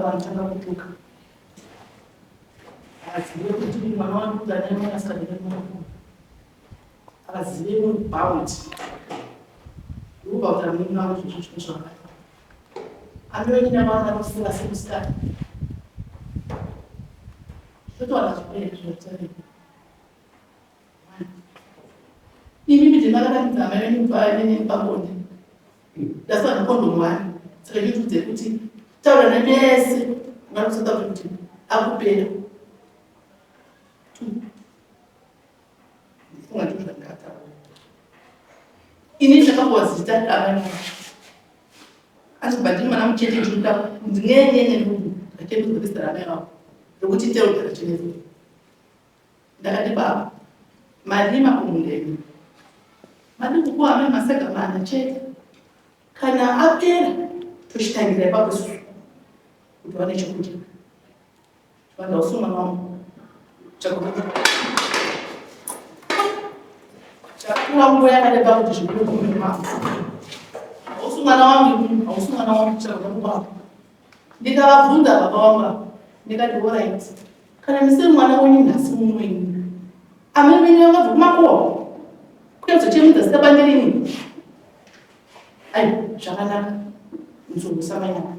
Vanotanga kutuka, havazive kuti mwana wangu kuti ane mwanasikana nemurume, havazive about ndikubva kuti amweni vangu zvinhu zvino zvakadai anoenyina vana anofunga semusikana totowana zvirwere zvinotarira. Imi ndimakaratidza amai venyu neni pabonde, ndasana kondomu wani. Saka nditiudze kuti taura nemese ungari kuSouth Africa kuti akupera two. Ndifunga ndizvo zvandingataura ini. Ndakapuwa zita ramai vangu, asi kubva ndiri mwana mucheche ndinoda kunzi nyenyenye ndugu ndakendudza zita ramai vangu rokuti teugara chinezi. Ndakati, "Baba, marima kumundeni, madi kupuwa amai masaga 4 chete. Kana apera tochitangira ipapo isusu kuti vane chekudya." Vanhu hausi mwana wangu, chakakura nguva yakareba kuti zvibude mumwe mako. Hausi mwana wangu, hausi mwana wangu, chakabva kubaba. Ndikavabvunza baba vangu ava, ndikati, "Alright, kana ndisiri mwana wenyu nhasi mumwenyu, amai venyu vangabva kumakowa kuyazochemedza zita bandirini?" Ai, zvakanaka, nzungu samanyana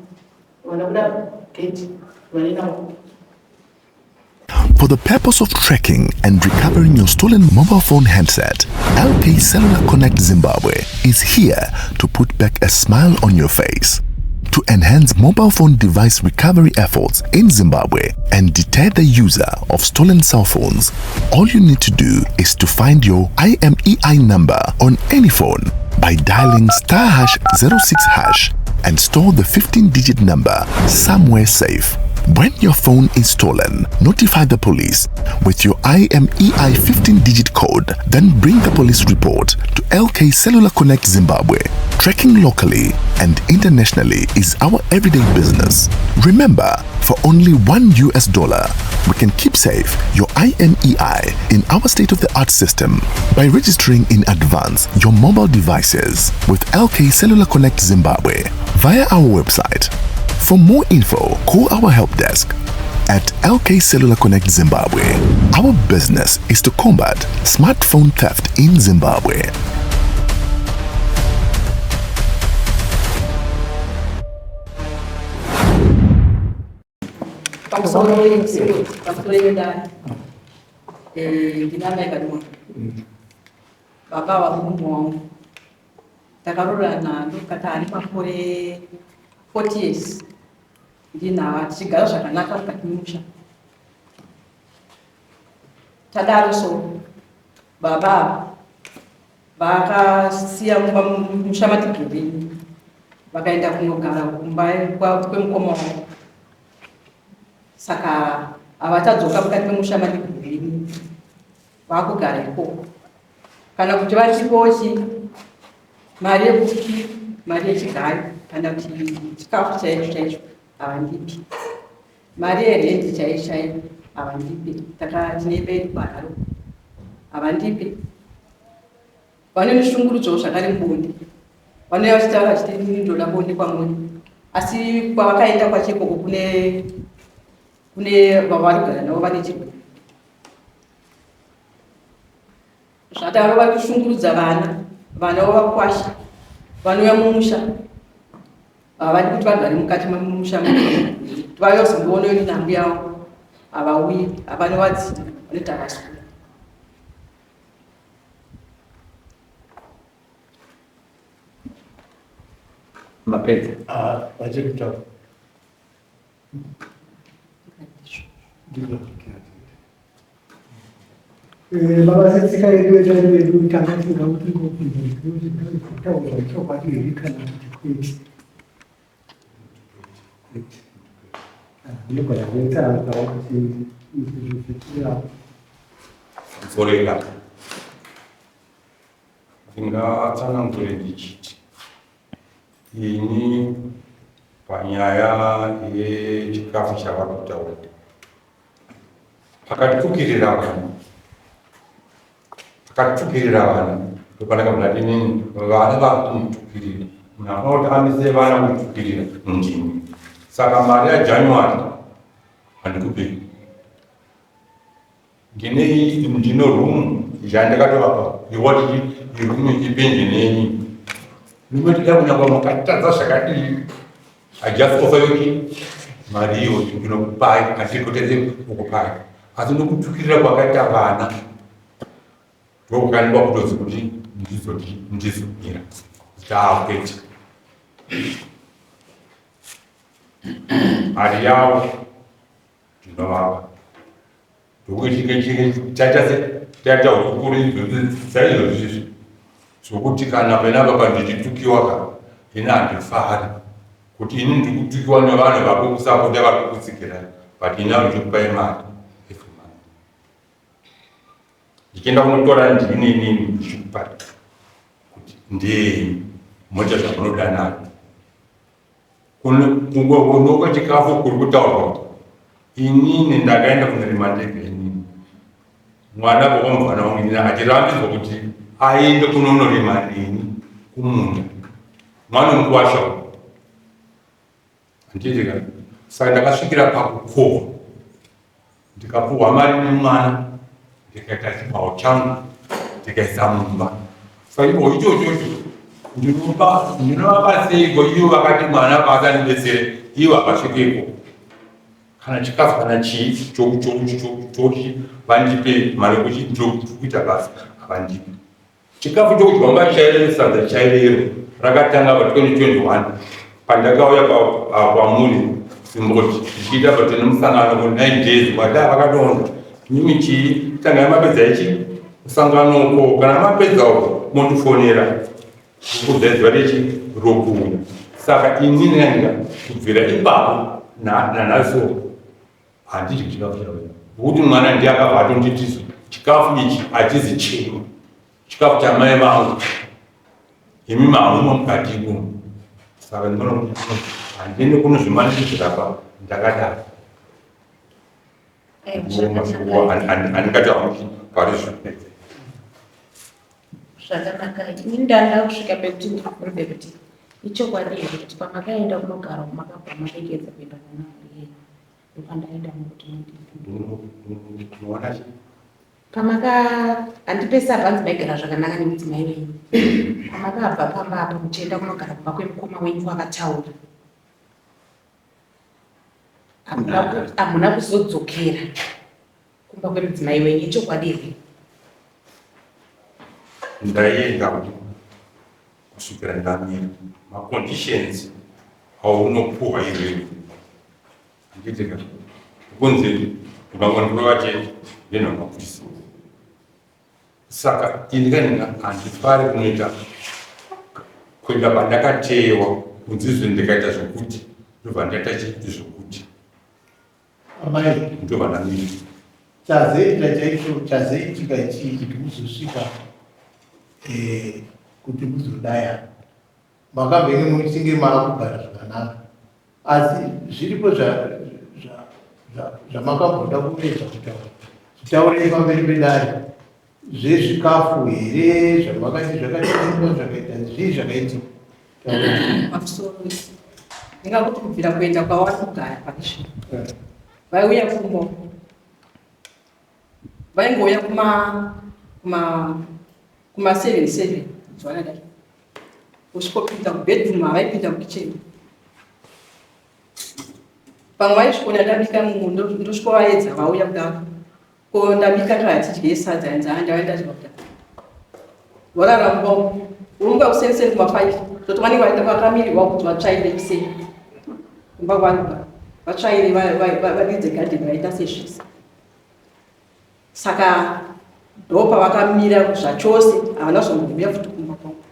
vana kuda gate vanenavo. For the purpose of tracking and recovering your stolen mobile phone handset, LK Cellular Connect Zimbabwe is here to put back a smile on your face. To enhance mobile phone device recovery efforts in Zimbabwe and deter the user of stolen cell phones, all you need to do is to find your IMEI number on any phone by dialing *#06# and store the 15 digit number somewhere safe. When your phone is stolen, notify the police with your IMEI 15 digit code, then bring the police report to LK Cellular Connect Zimbabwe. Tracking locally and internationally is our everyday business. Remember, for only $1, we can keep safe your IMEI in our state of the art system by registering in advance your mobile devices with LK Cellular Connect Zimbabwe via our website. For more info, call our help desk at LK Cellular Connect Zimbabwe. Our business is to combat smartphone theft in Zimbabwe. Pamusoro yendani, ndina mai Kaduma, baba vamurume wangu. Takaroorana ndokati ane makore 40 years ndinava, tichigara zvakanaka mukati memusha. Tadaro so, baba vakasiya mumba musha matigere, vakaenda kunogara kumba kwemukoma wavo, saka havachadzoka mukati memusha matigere, vakugara ikoko. Kana kuti varipochi mari yekuti mari yechigayo kana kuti chikafu chaicho chaicho havandipi, mari yerendi chaiyo chaiyo havandipi. Taka tine bedu kwararo, havandipi. Vanondishungurudzawo zvakare mubonde, vanouya vachitaura vachiti, "Inini ndoda bonde kwamuri," asi kwavakaenda kwachekoko kune vavari kugara navo vane chirwere. Zvadaro vari kushungurudza vana, vana vavakwasha vanouya mumusha, havadi kuti vagare mukati memusha, kuti vayozondiona ini nambuya yavo, havauyi, havanovadzinga, vanoita vaswera. Mapedza? Ah, vachiri kutaura. Ndizvo. Baba, setsika yedu yetaidu yedu, tanga tisinga kuti kutaura chokwadi here kana kuti kwete. Ndinogona kuitaura kuti zvichirapo. Dzorera, ndingatsanangure ndichiti ini panyaya yechikafu chavari kutaura, pakatukirira vanhu, pakatukirira vanhu, ndopanakabva ndati inini vana vakumutukirira, munhu afana kuti amise vana kutukirira ndini. Saka mari yaJanuary handikupei. Ndine ndino room yandakatovapa yewati iroom ipenje nenyi. Ndinoti kunyangwe makatadza zvakadii I just offer you mari iyo ndinokupai handikotedze kukupai asi nokutukirira kwakaita vana ndokukanikwa kutozi kuti ndizoti ndizomira zaakwete mari yavo ndinovapa ndokuti taita se taita hurukuru saizvozvi izvi zvokuti kana penapa pandichitukiwa ka ini handifari kuti ini ndikutukiwa nevanhu vakukusapota vakukutsikirai but ini andikupai mari every month ndichienda kunotora ndini inini ndichikupai kuti ndei moita zvamunoda nayo Kunoko chikafu kuri kutaurwa kuti inini ndakaenda kunorima ndega inini mwana vokwamufana wangu inini achirambidzwa kuti aende kunonorima neni kumunda mwana mukwasha handiitika saka ndakasvikira pakukohwa ndikapuhwa mari nemwana ndikaita chibao changu ndikaisa mumba saka ivo ichochocho ndinovapa seiko ivo vakati mwana paasandibetsere ivo havasvikeko kana chikafu kana chii chokuti vandipe mari yekuita basa havandipi Chikafu chokudya mumba chairero sadza chairero rakatanga pa 2021 pandakauya kwamuri simboti ndichiita patine musangano ku 9 days vada vakadonda mimi chii tangai mapedza ichi musangano uko kana mapedza uko mondifonera kukudzaidzwa rechi rokuuya saka inini nanga kubvira ipapo nanhasi handidyi chikafu chavo nokuti mwana ndiye akabva atonditizo chikafu ichi hachizi chenyu chikafu chamai vangu imi mahumo mukati imomo saka ndinoona kuti handini kunozvimanikidzira pa ndakadaro handingati hamuti pari zvipedze Zvakanaka ini ndanga kusvika pekuti ndibvunze kuti ichokwadi here kuti pamakaenda kunogara makabva maregedza kuenda kuna mhuri yenyu ndopandaida kuti mundipindure. Pamaka handipese apa hanzi maigara zvakanaka nemudzimai wenyu pamakabva pamba apa muchienda kunogara kumba kwemukoma wenyu kwakataura hamuna kuzodzokera kumba kwemudzimai wenyu ichokwadi here? Ndaienda kusvikira ndamira maconditions aunopuhwa iwewe handitika kunzi ukangondirova chete ndinomakuisa saka ini kanina handifari kunoita kuenda pandakateyewa kunzizve ndikaita zvokuti ndobva ndaita chii zvokuti Amai ndovana miri. Chazoita chaicho chazoitika chii kuti muzosvika eh, kuti muzodaya makambenge muchinge maakugara zvakanaka asi zviripo zvamakamboda kuedza kutaura zvitaurei pamberi pedare zvezvikafu here zvamakati zvakatengwa zvakaita zvii zvakaitika pamusoro ndingakuti kubvira kuenda kwavari kugara paizvino vaiuya kumba vaingouya kuma kuma kuma 7 7 zvanadai kusvikopinda kubedroom havaipinda mukitchen pamwe vaisvikona ndabika ndosvikovaedza vauya kudaro Ko ndabika tohatidye sadza yanzi haa ndauya ndadya kudai. Vorara mumba umu. Unomuka kuseni seni kuma 5 toti vanenge vaita vakamirirwa kuti vatsvaire kuseni. Kumba kwavari vatsvaire varidze garden vaita sezvese. Saka ndopavakamira zvachose havana kuzombouya futi kumba kwangu.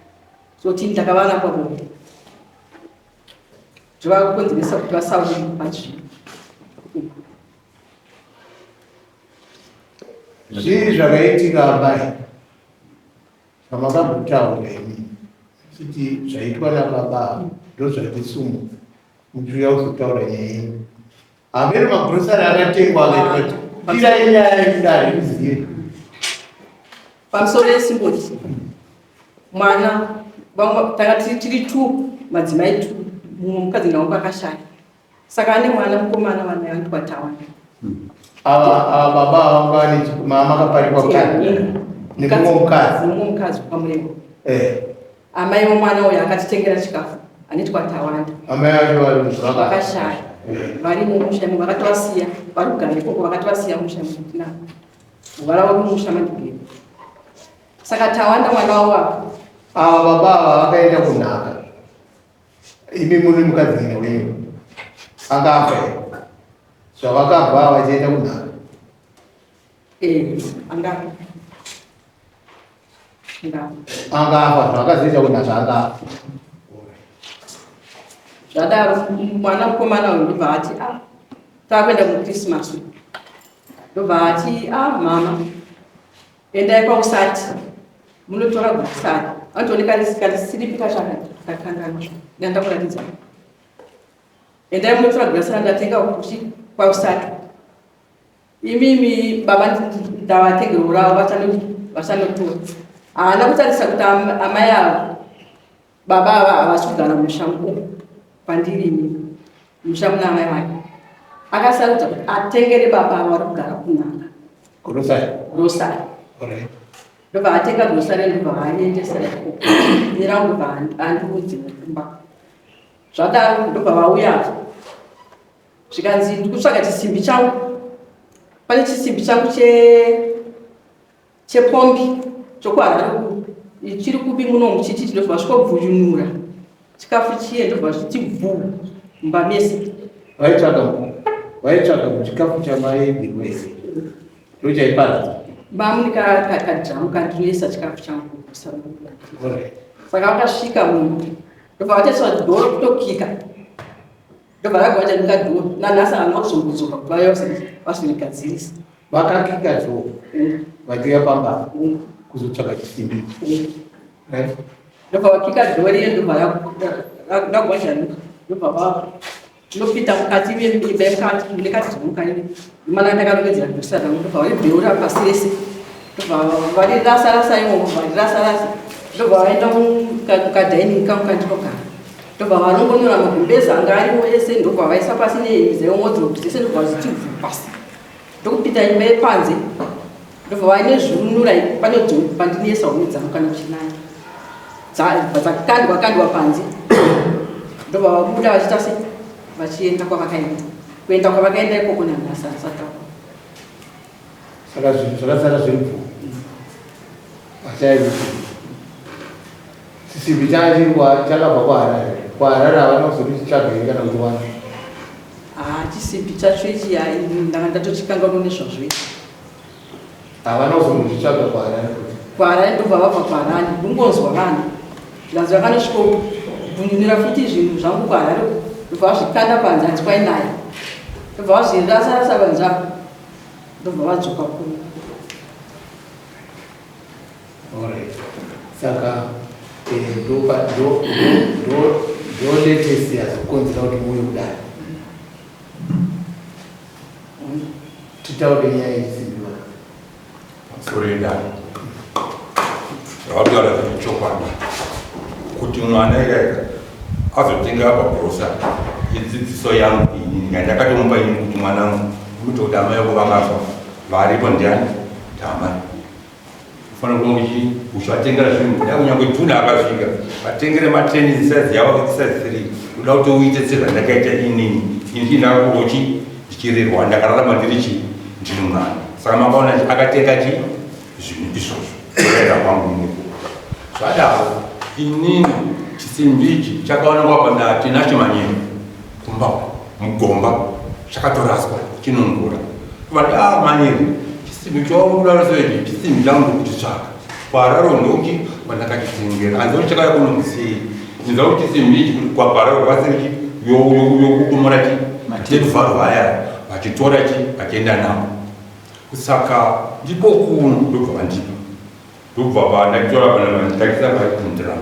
So tini ndakavaramba voga. Zvovakonzeresa kuti vasauye pazvinhu. Zvii zvakaitika amai zvamakambotaura imi kuti zvaitwa nababa ndozvandisumudza muchiuya kuzotaura nyaya yenyu hameno magrosari akatengwa akaitwa kuti pirai nyaya yekudare muzive pamusoro yesimboti mwana tanga tiri two madzimai two mumwe mukadzi nawangu akashaya. Saka ane mwana mukomana vanoitwa Tawanda. Ava ava baba ava vanga vane makaparikwa mukadzi nemumwe mukadzi. Nemumwe mukadzi kwaMurehwa. Eh. Amai vomwana uyu akatitengera chikafu anoitwa Tawanda. Amai vacho vari vakashaya. Vari mumusha imomo vakatovasiya vari kugara ikoko vakatovasiya mumusha imomo tinavo. Vara mumusha mandigere. Saka Tawanda mwana wavo apa. Ava baba ava vakaenda kunhaka. Imi mune mukadzi ine wenyu anga afa here? Zvavakabva vachienda kunhaka. Eh, angafa. Angafa. Anga afa zvavakazoita kunhaka anga afa. Zvadaro mwana mukomana uyu ndobva ati ah takuenda kuChristmas. Ndobva ati ah mama Endai kwausati munotora gusari anotooneka risiripi kachaka kakanganwa ndandakuratidza. Endai munotora gusari ndatenga kuti kwausati. Imimi baba ndavatengera ravo vachanotora. Haana kutarisa kuti amai ava baba ava havasi kugara musha umu kwandiri ini musha muna amai vake. Akasarudza kuti atengere baba ava vari kugara kunhanga. Grocery. Grocery. Alright. Ndobva atenga grocery ndobva aendesera ikoko. Ini rangu ndobva andiudze kumba. Zvadaro ndobva vauya zvikanzi ndikutsvaga chisimbi changu. Pane chisimbi changu che chepombi chokuHarare uku chiri kupi munomu chichi chinobva svikobvuyunura chikafu chiye ndobva zvichi bvuu mumba mese. Vaitsvaga vaitsvaga chikafu chamaibirwa here ndochaiparadza bamuni kadhamu kandinoisa chikafu changu saka vakasvika munhu ndobva vataisa dhoro kutokika ndobva ragwa vachanika dhoro nanhasi havana kuzombodzoka kuti vauya vazorigadzirisa Vakakika dhoo vachiuya pamba kuzotsvaga chisimbi right? Ndobva vakika dhoo riye ndobva ragwazhanuka ndobva vanopinda mukati meimba yemukati mune kadhimuka mana ndakarongedzera bhokisi rangu ndobva varibheura pasi rese ndobva varirasa rasa imomo varirasa rasa ndobva vaenda mukadining kangu kandinogara ndobva varongonora magumbezi anga arimo ese ndobva vaisa pasi nehembe dzewodrobe dzese ndobva zvichibvu pasi ndokupinda imba yepanze ndobva vaine zvirunura pane pandinoisa huni dzangu kana kuchinaya dzakandwa kandwa panze ndobva vabuda vachiita se vachienda kwavakaenda kuenda kwavakaenda ikoko nanhasi asati saka zvinhu zvakasara zviri bvu vachaizvi Chisimbi changa chiri kwa chakabva kwaHarare. KwaHarare havana kuzoti chitsvaga here kana kuti wani. Ah, chisimbi chacho ichi hai ndanga ndatochikanganwa nezvazvo ichi. Havana kuzombochitsvaga kwaHarare kuti. KwaHarare ndobva vabva kwaHarare ndingonzwa vanhu. Zvikanzi vakanosvikobvununira futi zvinhu zvangu kwaHarare ndobva vazvikanda panze hanzi kwainaya. Ndobva vazvirasa rasa panze apo. Ndobva vadzoka kuno. Alright. Saka eh, ndo ndo ndo ndo latest yazokonzera kuti muuye kudai. Titaure nyaya yesimbiwa. Pamusoro yedare. Zvavataura zviri chokwadi kuti mwana ega ega azotenga apa grocery idzidziso yangu inini yandakatomupa ini kuti mwanangu unoita kuti amai vako vakafa varipo ndiani ndamai ufanira kuva uchi uchivatengera zvinhu kudai kunyange june akasvika vatengere matenisi size yavo size 3 uda kuti uite sezvandakaita inini ini ndakakurwa chi ndichirerwa ndakararama ndiri chi ndiri mwana saka makaona akatenga chi zvinhu izvozvo kurera kwangu iniko zvadaro inini chisimbi ichi chakaonekwa pana Tinashe Manyero kumba mugomba chakatoraswa chinongura vati ah manyero chisimbi chawakudarso ichi chisimbi changu kuchitsvaka kwararo ndokuti kwandakachitengera hanzi kuti chakauya kuno kusei ndinzwa kuti chisimbi ichi kuti kwakwararo kwasiri chi yokukumura chi matevharwa aya vachitora chi vachienda nawo saka ndipo kuno ndobva vandipa ndobva vandatora pana vandaisa vaipindira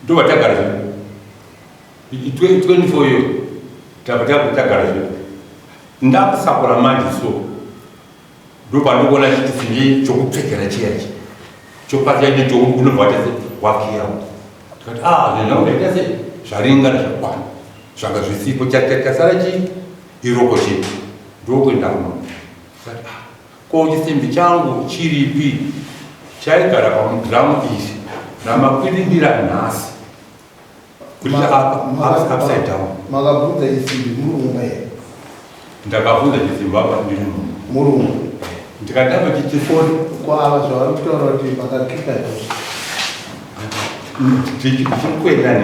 ndobva tagara zvedu 24 iyo tabva tagara zvedu ndakusakura manje so ndopandikuona chiti singe chokupfekera chiya ichi chopasi chacho chokunobva tese wakiyawo tikati ah zvinhu zvaita se zvaringana zvakwana. Zvanga zvisipo, chasara chii? Iroko chete. Ndokuenda kuno. Ah, ko chisimbi changu chiripi? Chaigara pamudhiramu iri ramakwirimbira nhasi. Kuti upside down. Makabvunza chisimbi murungu here? Ndakabvunza chisimbi apa ndiri munhu. Murungu. Ndikatamba chichifoni. Ko ava zvavari kutaura kuti makakika zvose. Tichikuenda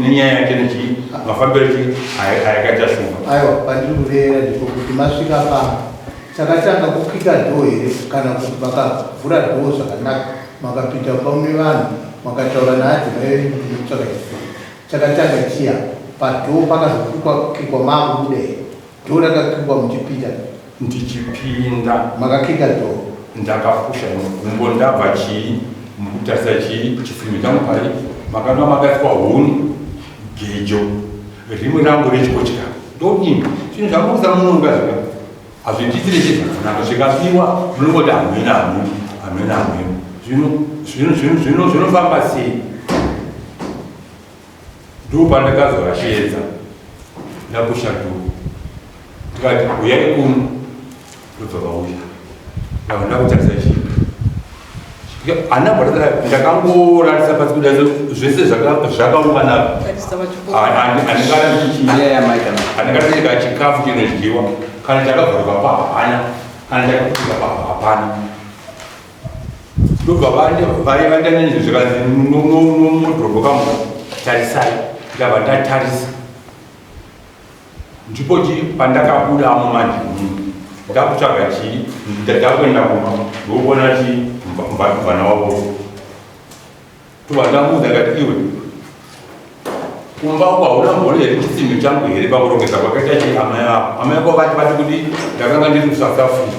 nenyaya yake nechii mafambiro chii ayakaita shumba. Aiwa pandiri kureva ndipo kuti masvika pano chakatanga kukika dhoo here kana kuti makavhura dhoo zvakanaka makapinda mumba mune vanhu makataura naadzimai venyu kuti mukutsvaka chisimbi chakatanga chiya padhoo pakazokikwa kikwa maakubuda here dhoo rakakikwa muchipinda Ndichipinda. Makakika door. Ndakapusha gumbo ndabva chii mukutarisa chii chisimbi changu pari makanga makaiswa huni gejo rimwe rangu rechikotya ndodini zvinhu zvamukusa munonga zvika hazvindiitire chii zvakanaka zvikabiwa munongoti hameno hameno hameno hameno zvino zvino zvino zvino zvinofamba sei Ndopandakazovasheedza ndapusha door ndikati huyai kuno ndobva vauya ndabva ndakutarisa chii handina ndakangoratisa pasi kuda zvese zvakaungana handingaratidza chikafu chinodyiwa kana chakavhurika pa hapana kana chakaputika pa hapana ndobva vaiva ndanyanyi zvikanzi nomudhorobho kamu tarisai ndabva ndatarisa ndipo chi pandakabudamo manje ndakutsvaga chii ndakuenda kumba ndokuona chi mvana wavo Tobva ndamuudza ndikati iwe kumba uko hauna mhoro here chisimbi changu here pakurongedza kwakaita chii amai vako amai vako vati vati kuti ndakanga ndiri kusouth africa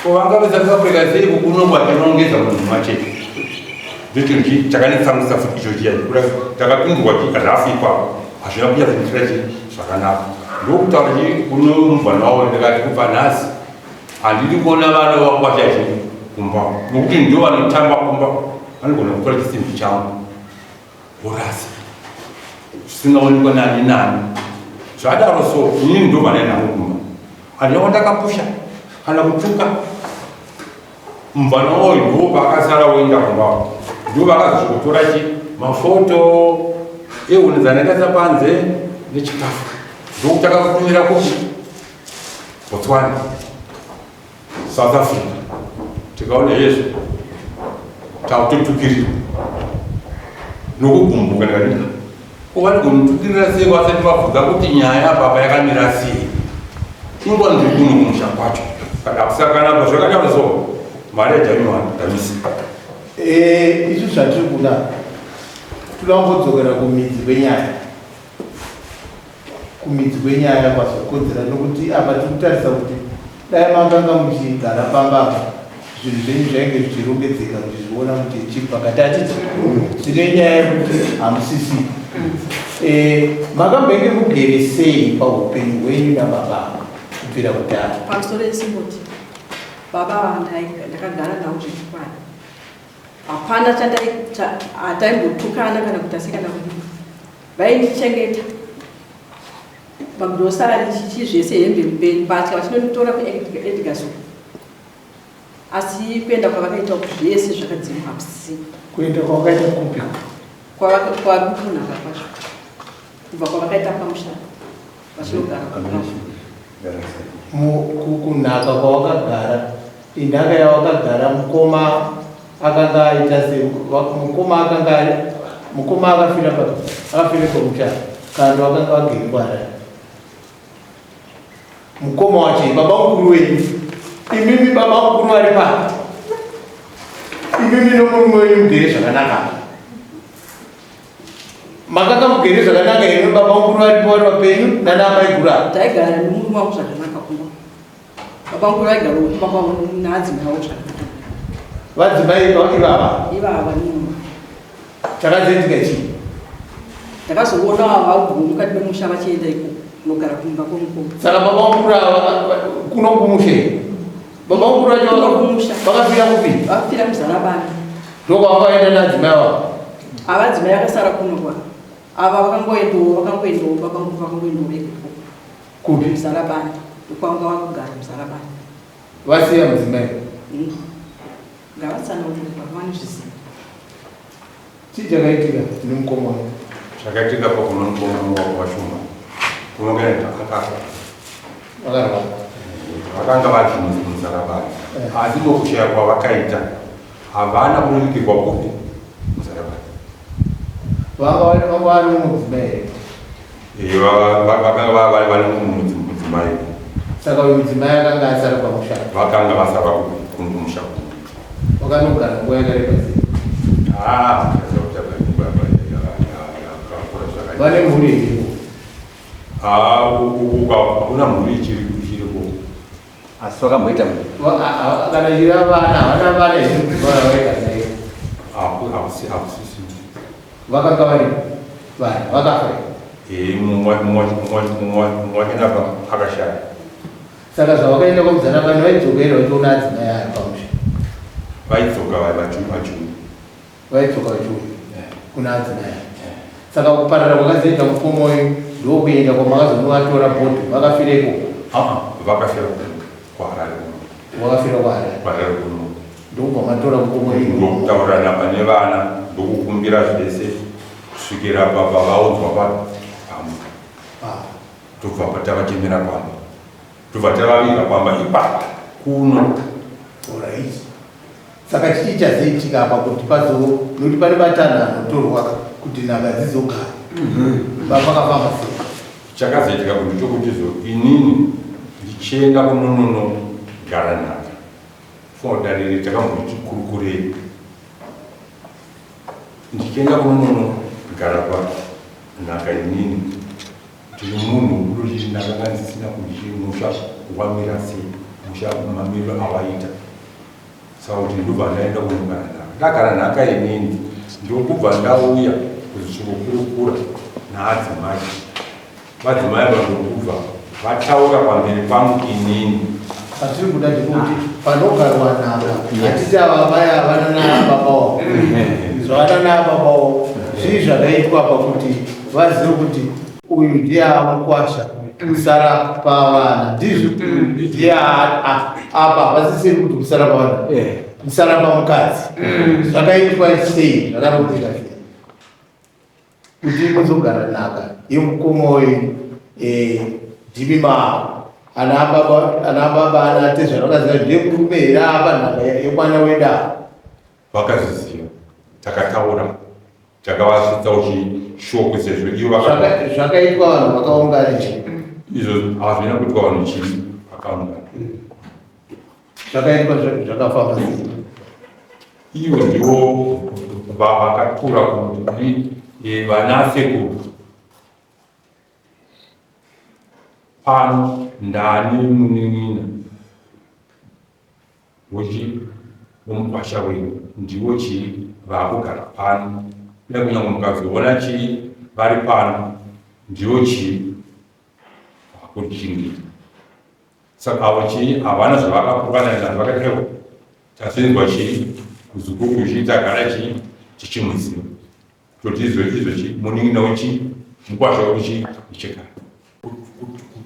ko vanga vesouth africa sei kukuno kwatinongedza munhu machete ndochinhu chii chakanetsamwisa futi icho chiya kuda takapindurwa chi rafu ipapo hazvina kunyatsondiitira chii zvakanaka ndokutaura chii kuno mubvana wavo ndikati kubva nhasi Handidi kuona vana vakwasha chii kumba nokuti ndo vanotamba kumba vanogona kutora chisimbi changu vorasa zvisingaonekwa nani nani zvadaro so inini ndo vane nhango kumba handina kwandakapusha kana kutuka mvana uyu ndo paakasara woenda kumba ndo vakazosvikotora chi mafoto ehuni dzanakaisa panze nechikafu ndokutanga kutumira kupi Botswana, South Africa, tikaona hezvo takutotukirirwa nokugumbuka ndikati ko vanogomutukirira sei vasati vabvunza kuti nyaya baba yakamira sei ingwa ndiri kuno kumusha kwacho kana kusakana zvakadaro so mari yajanuary ndamisa eh, isu zvatiri kuda toda kumbodzokera kumidzi kwenyaya kumidzi kwenyaya kwazokonzera nokuti apa tiri kutarisa kuti dai makanga muchigara pamba apa zvinhu zvenyu zvainge zvichirongedzeka muchizviona kuti chiri pakati atiti tine nyaya yekuti hamusisi eh, makambenge mugere sei paupenyu hwenyu nababa kubvira kudhara pamusoro esimboti baba ndakagara navo zvechokwadi hapana chandai kana kuita sekana kudii Vaindichengeta magrosari chichi zvese hembe mbatya vachinonditora kuEdgars uko asi kuenda kwavakaita uku zvese zvakadzimwa hakusisina. Kuenda kwavakaita kupi? Kwakunaka kwacho kubva kwavakaita pamusha vachinogara kunhaka kwawakagara inhaka yawakagara mukoma akanga aita se mukoma akanga ari mukoma akafira pa akafira pamusha kana wakanga wagere kuharare mukoma wacho baba mukuru wenyu imimi baba mukuru vari pa imimi nomurume wenyu mugere zvakanaka Makanga mugere zvakanaka here baba mukuru varipo vari vapenyu nana amai guru ava? Taigara nemurume wangu zvakanaka kumba. Baba mukuru vaigara kumba kwavo naadzimai avo zvakanaka. Vadzimai ivava? Ivava nemurume. Chakazoitika chii? Ndakazoona vaguma mukati memusha vachienda ikoko kunogara kumba kwemukoma. Saka baba mukuru ava kuno kumusha here? Baba mukuru vacho kumusha. Vakafira kupi? Vakafira muzarabani. Ndokwavakaenda nadzimai vavo. Avadzimai akasara kuno kwa. Ava vakangoendawo, vakangoendawo, baba vangu vakangoendawo vega ikoko. Kupi? Muzarabani. Ndokwanga vakugara Muzarabani. Vasiya mudzimai. Ngavatsanangure baba vanozviziva. Chii chakaitika nemukoma wako? Chakaitika pakunomukomana wako washuma kunongana ndakakafa. Vakarwara. Vakanga vari muzarabani. Asi ndokushaya kwavakaita havana kunonikirwa kupi muzarabani. Vanga vanga vari mudzimai here? Vakanga vari mudzimai. Saka uyu mudzimai akanga asara pamusha. Vakanga vasara kumusha. Wakanogara nguva yakareba sei? Ah, Vane mhuri iripo. Ah, hakuna mhuri ichiriko. Asi vakamboita mhuri. Kana chiri vana, havana vana here mudzimai wavaigara naye? Hakusisi. Vakanga varipo vana vakafa here? Mumwe wachena akashaya. Saka zvavakaenda kwaMuzarabani vaidzoka here vachiona adzimai aya pamusha? Vaidzoka vachiuya. Vaidzoka vachiuya kuna adzimai aya. Saka kuparara kwakazoita mukoma uyu ndokuenda kwamakazonovatora bhodho vakafira ikoko. Vakafira kuHarare kuno. Vakafira kuHarare. KuHarare kuno. Ndokubva matora mukoma uyu. Ndokutaurirana pane vana ndokukumbira zvese kusvikira baba vaudzwa pamba. Tobva tavachemera pamba. Tobva tavaviga pamba ipapa kuno. Alright. Saka chii chazoitika apa kuti pazo nokuti pane matanho anotorwa kuti nhaka dzizogara. Pakafamba sei? Chakazoitika kuti chokuti zo inini ndichienda kunononogara nhaka. Funga darire takamboti tikurukurei. Ndichienda kunononogara pa nhaka inini. Ndiri munhu wekuti ndakanga ndisina kuti musha wamira sei, musha mamiriro awaita. Saka kuti ndobva ndaenda kunogara nhaka. Ndagara nhaka inini ndokubva ndauya kuzosvikokurukura naadzimai. Vadzimai ava ndokubva vataura pamberi pangu inini. Patiri kuda ndekuti panogarwa nhaka hatiti ava mai havana naababawo zvavana naababawo zvii zvakaitwa pakuti vazive kuti uyu ndiye amukwasha kusara pavana ndizvo ndiye apa havasisiri kuti kusara pavana kusara pamukadzi zvakaitwa sei zvakarongeka sei kuti muzogara nhaka yemukoma wenyu ndimi mavo ana baba ana tezvara vakaziva ndemurume here apa nhaka yemwana wedu apa Vakazviziva, takataura, takavasvitsa uchishoko sezvo ivo zvakaitwa vanhu vakaungana here? Izvo hazvina kuitwa vanhu chii vakaungana. Zvakaitwa zvakafamba sei? Ivo ndivo vakatura kuti vana sekuru pano ndani munin'ina wechi womukwasha wenyu ndiwo chii vaakugara pano uye kunyange mukazoona chii vari pano ndiwo chii vakuchingita. Saka avo chii havana zvavakapokana nazvo vakatewa tasinzwa chii kuzukuru chii tagara chii tichimuziva toti izvo izvo chii munin'ina wechii mukwasha wedu chii ichekara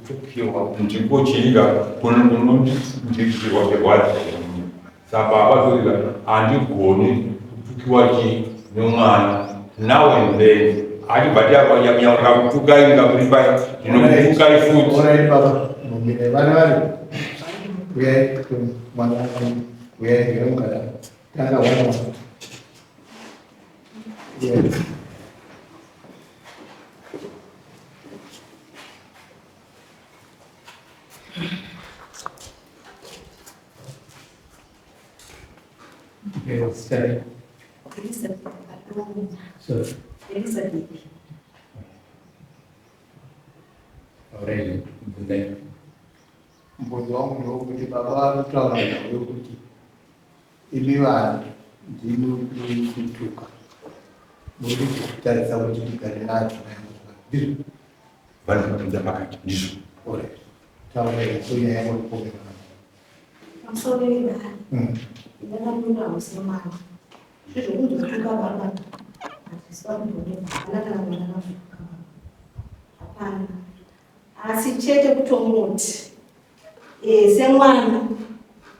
kutukiwa ndiko chiika kunondiirwa kerwadzi. Saka baba zorira handigoni kutukiwa chii nemwana now and then achibva tiakutukai ndakuripai ndinokutukai futi. Alright baba, mumire vana vari uyai mwana uyai uyai mukadaro tanga wana uyai. Yes, sorry. Elizabeth Adongo. Sorry. Elizabeth. Alright, bvunzai. Mubvunzo wangu ndewekuti baba vari kutaura nhau yekuti imi vanhu ndimi muri kutuka muri kutarisa kuti ndigare nadzo ndizvo Vanhu vapinda pakati ndizvo. Alright. Taura so nyaya yamuri kupomera. Pamusoro pedare. Ndakapinda hosi mwana. Zvezvokunzi kutuka baba. Hatisi vakumbonetsa, hapana kana mwana akavhunduka baba. Hapana. Asi chete kutongoti e, semwana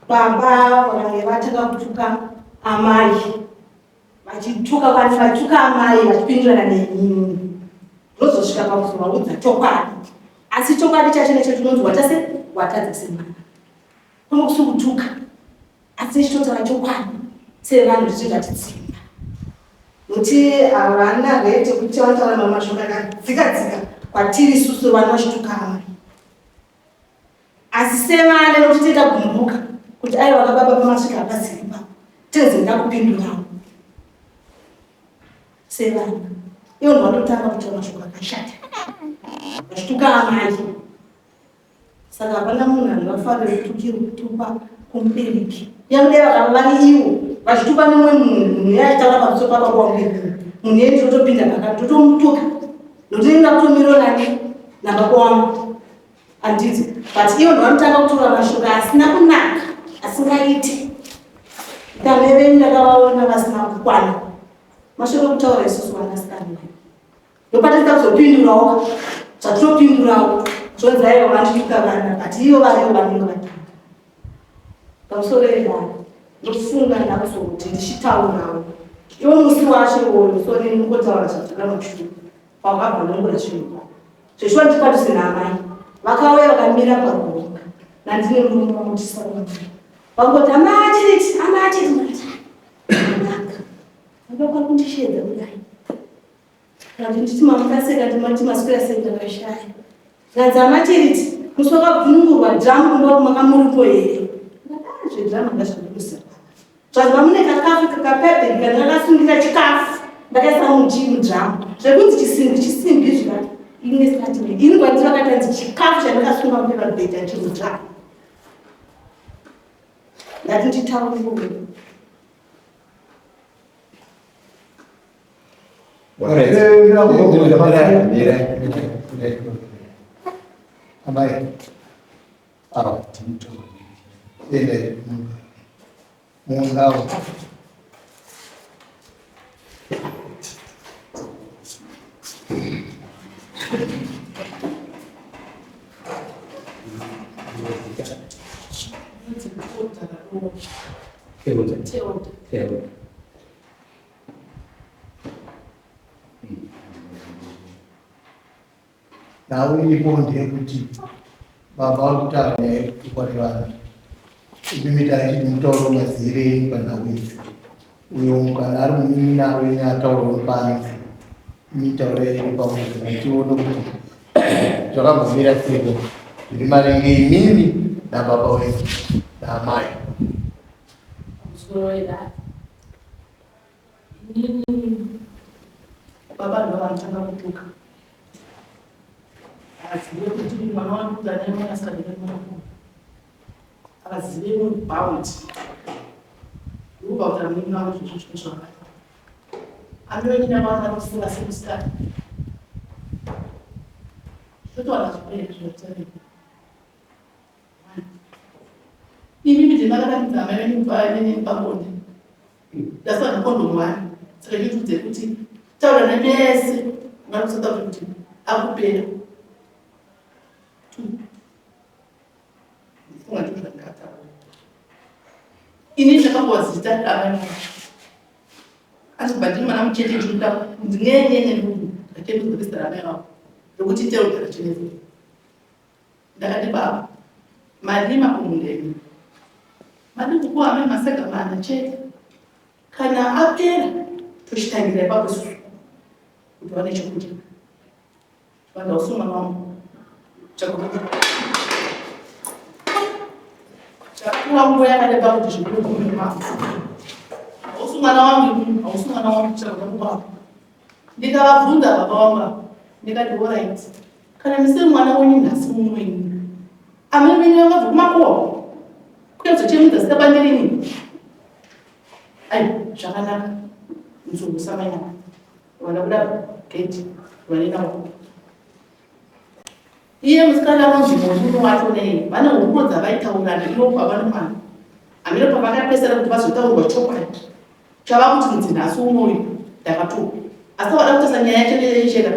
baba vakange vatanga kutuka amai vachituka vanhu vachituka amai vachipindurana nenini ndozosvika pakuzovaudza chokwadi asi chokwadi chacho necho chinonzi watase watadza semwana kwanga kusi kutuka asi tichitotaura chokwadi sevanhu tichizvatitsimba nokuti havana rate yekuti vanotaura mamwe mashoko akadzika dzika kwatiri isusu vana vachituka amai asi sevana nokuti tei tagumbuka kuti aiwa kababa pamasvika hapasiri ipapo tenzi ndakupindurawo sevana ivo ndovanotanga kutaura mashoko akashata vachituka amai Saka hapana munhu angafarira kutukirwa kutukwa kumubereki. Nyange dai vakava vari ivo vachitukwa nemumwe munhu, munhu iye achitaura pamusoro pababa wangu inini, munhu iye ndinotopinda pakati ndotomutuka nokuti ndinenge ndakutomirira nani nababa wangu handiti, but ivo ndovanotanga kutaura mashoko asina kunaka asingaite. Dame venyu ndakavaona vasina kukwana mashoko ekutaura isusu vanasikana Ndopatinoda kuzopindurawo zvatinopindurawo zvonzi aiwa vandituka vana but ivo varivo vanenge vatanga pamusoro edare ndofunga ndakuzoti ndichitaurawo iwo musi wacho iwoyo so neni ngotaura zvataka mashure pakabva nongora zvinhu zveshuwa ndipadhuze naamai vakauya vakamira pagoronga nandine murume wangu tisaona vangoti amai achiriti amai achiriti ndati anaka vanga kwakundisheedza kudai Kanzi nditi mamuka sei kanzi mati maswera sei ndakashaya. Kanzi amatiriti musi wakabvunungurwa drum kumba uku makamuripo here? Ndakati ah zvedrum ndazvandikuziva. Zvanzi mamune kakafu kakapepeni kanzi ndakasungira chikafu ndakaisa muchii mudrum zvekunzi chisimbi chisimbi zvikati ini ndisati ini kwanzi vakatanzi chikafu chandakasunga mupepa bhedha chiri mudrum. Ndati nditaure. Amai, awa, ende mundau. Teoda. Teoda. Nhau iripo ndeyekuti baba vari kutaura nyaya yekutukwa nevana. Imi tachiti mutauro mazire enyu panhau idzi. Uyo kana ari munin'ina wenyu ataurawo pano. Imi taurai henyu pamwe tione kuti zvakambomira sei zviri maringe imimi nababa wenyu naamai. Pamusoro wedare. Inini baba ndo vanotanga kutuka. Havazive kuti mwana wangu kuti ane mwana asikana nemwana havazive about about amuna wangu zvinhu zvinhu zvakati. Anoenda mwana anofunga semusikana. Zvotowana zvipere zvinotarira. Imi mije makaratidza amai venyu neni pabonde. Ndasara nekondomu wani. Saka nditiudze kuti taura nemese vari kuSouth Africa kuti akupera. Two. Ndifunga ndizvo zvandingataura. Ini ndakapuwa zita raamai vangu. Asi kubva ndiri mwana mucheche ndinoda kunzi nyenyenye ndugu. Ndakendudza zita raamai vangu. Rokuti Theodora Chinezi. Ndakati baba marima kumunda imi madi kupuwa amai masaga mana chete kana apera tochitangira ipapo isusu kuti vane chekudya vanhu hausi mwana wangu chakakura nguva yakareba kuti zvibude mumuviri mako hausi mwana wangu hausi mwana wangu chakabva kubaba ndikavabvunza baba wangu ava ndikati orit Kana ndisiri mwana wenyu nhasi muno ini. Amai venyu vangabva kumakuwa kuya kuzochemedza zita bandiri ini. Ai, zvakanaka. Mzungu samanyana. Vana kuda gate, vane nawo. Iye musikana anonzi murume wacho nei, vane hurukuro dzavaitaurana ivo baba nemwana. Hameno pavakapesana kuti vazotaurwa chokwadi. Chava kuti mudzi nhasi unoyu ndakatukwa. Asi wada kutarisa nyaya yacho neyechena,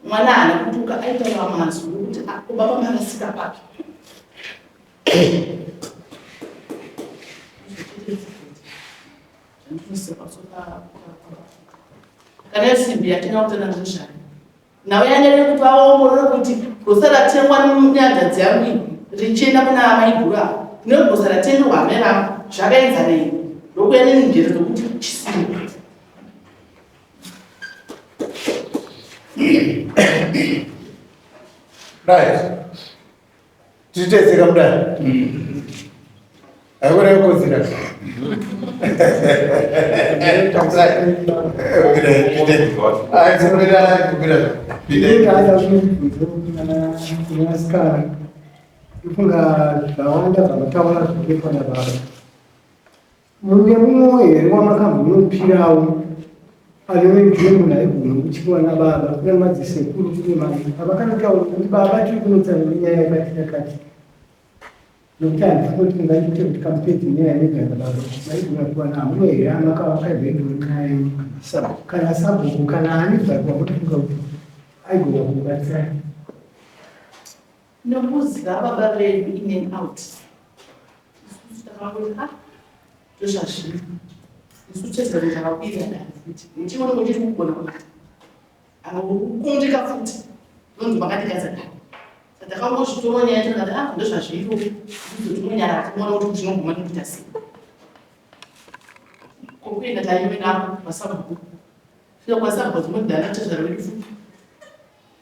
mwana haana kutuka, aitaura mazwi okuti ah, ko baba marasika papi. Kana yesimbi yatenga kutenda ndozvani. Nhau yanyanya kuti vaongorore kuti gosa ratengwa nehanzvadzi yangu iyi richienda kuna amaiguru ava negosa ratengerwa amai vangu zvakaenzana here ndokuya nenjere dzokuti chisimba. Right. Titetseka mudare. Haikona kukodzera. Kunasikana ndofunga zvawanda zvamataura zvinoitwa nababa. Mune mumwe here wamakambonopirawo anove ndiye munhu aigona kutyiwa nababa kune madzisekuru kune mani avakanotaura kuti baba tiri kunotsanura nyaya yakati yakati nokuti handifunge kuti mungaite kuti kamupedze nyaya yega nababa maigona kuwana hamuna here amakavakaibvaigona nyaya yenyu kana sabhuku kana ani zvake wamunofunga kuti aigona kubatsira. Nokuziva baba vedu in and out isusu takangoti ah ndozvazviri isu tese kuti takakwira dare futi muchiona kuti tiri kugona kubata akangokundika futi ndonzi makatigadza dare saka takangozvitora nyaya yacho tikati ah ndozvazviri isu tinonyarara tinoona kuti tinoguma nekuita sei kokuenda taienda kwasabhuku svika kwasabhuku dzimwe dana tezvara vedu futi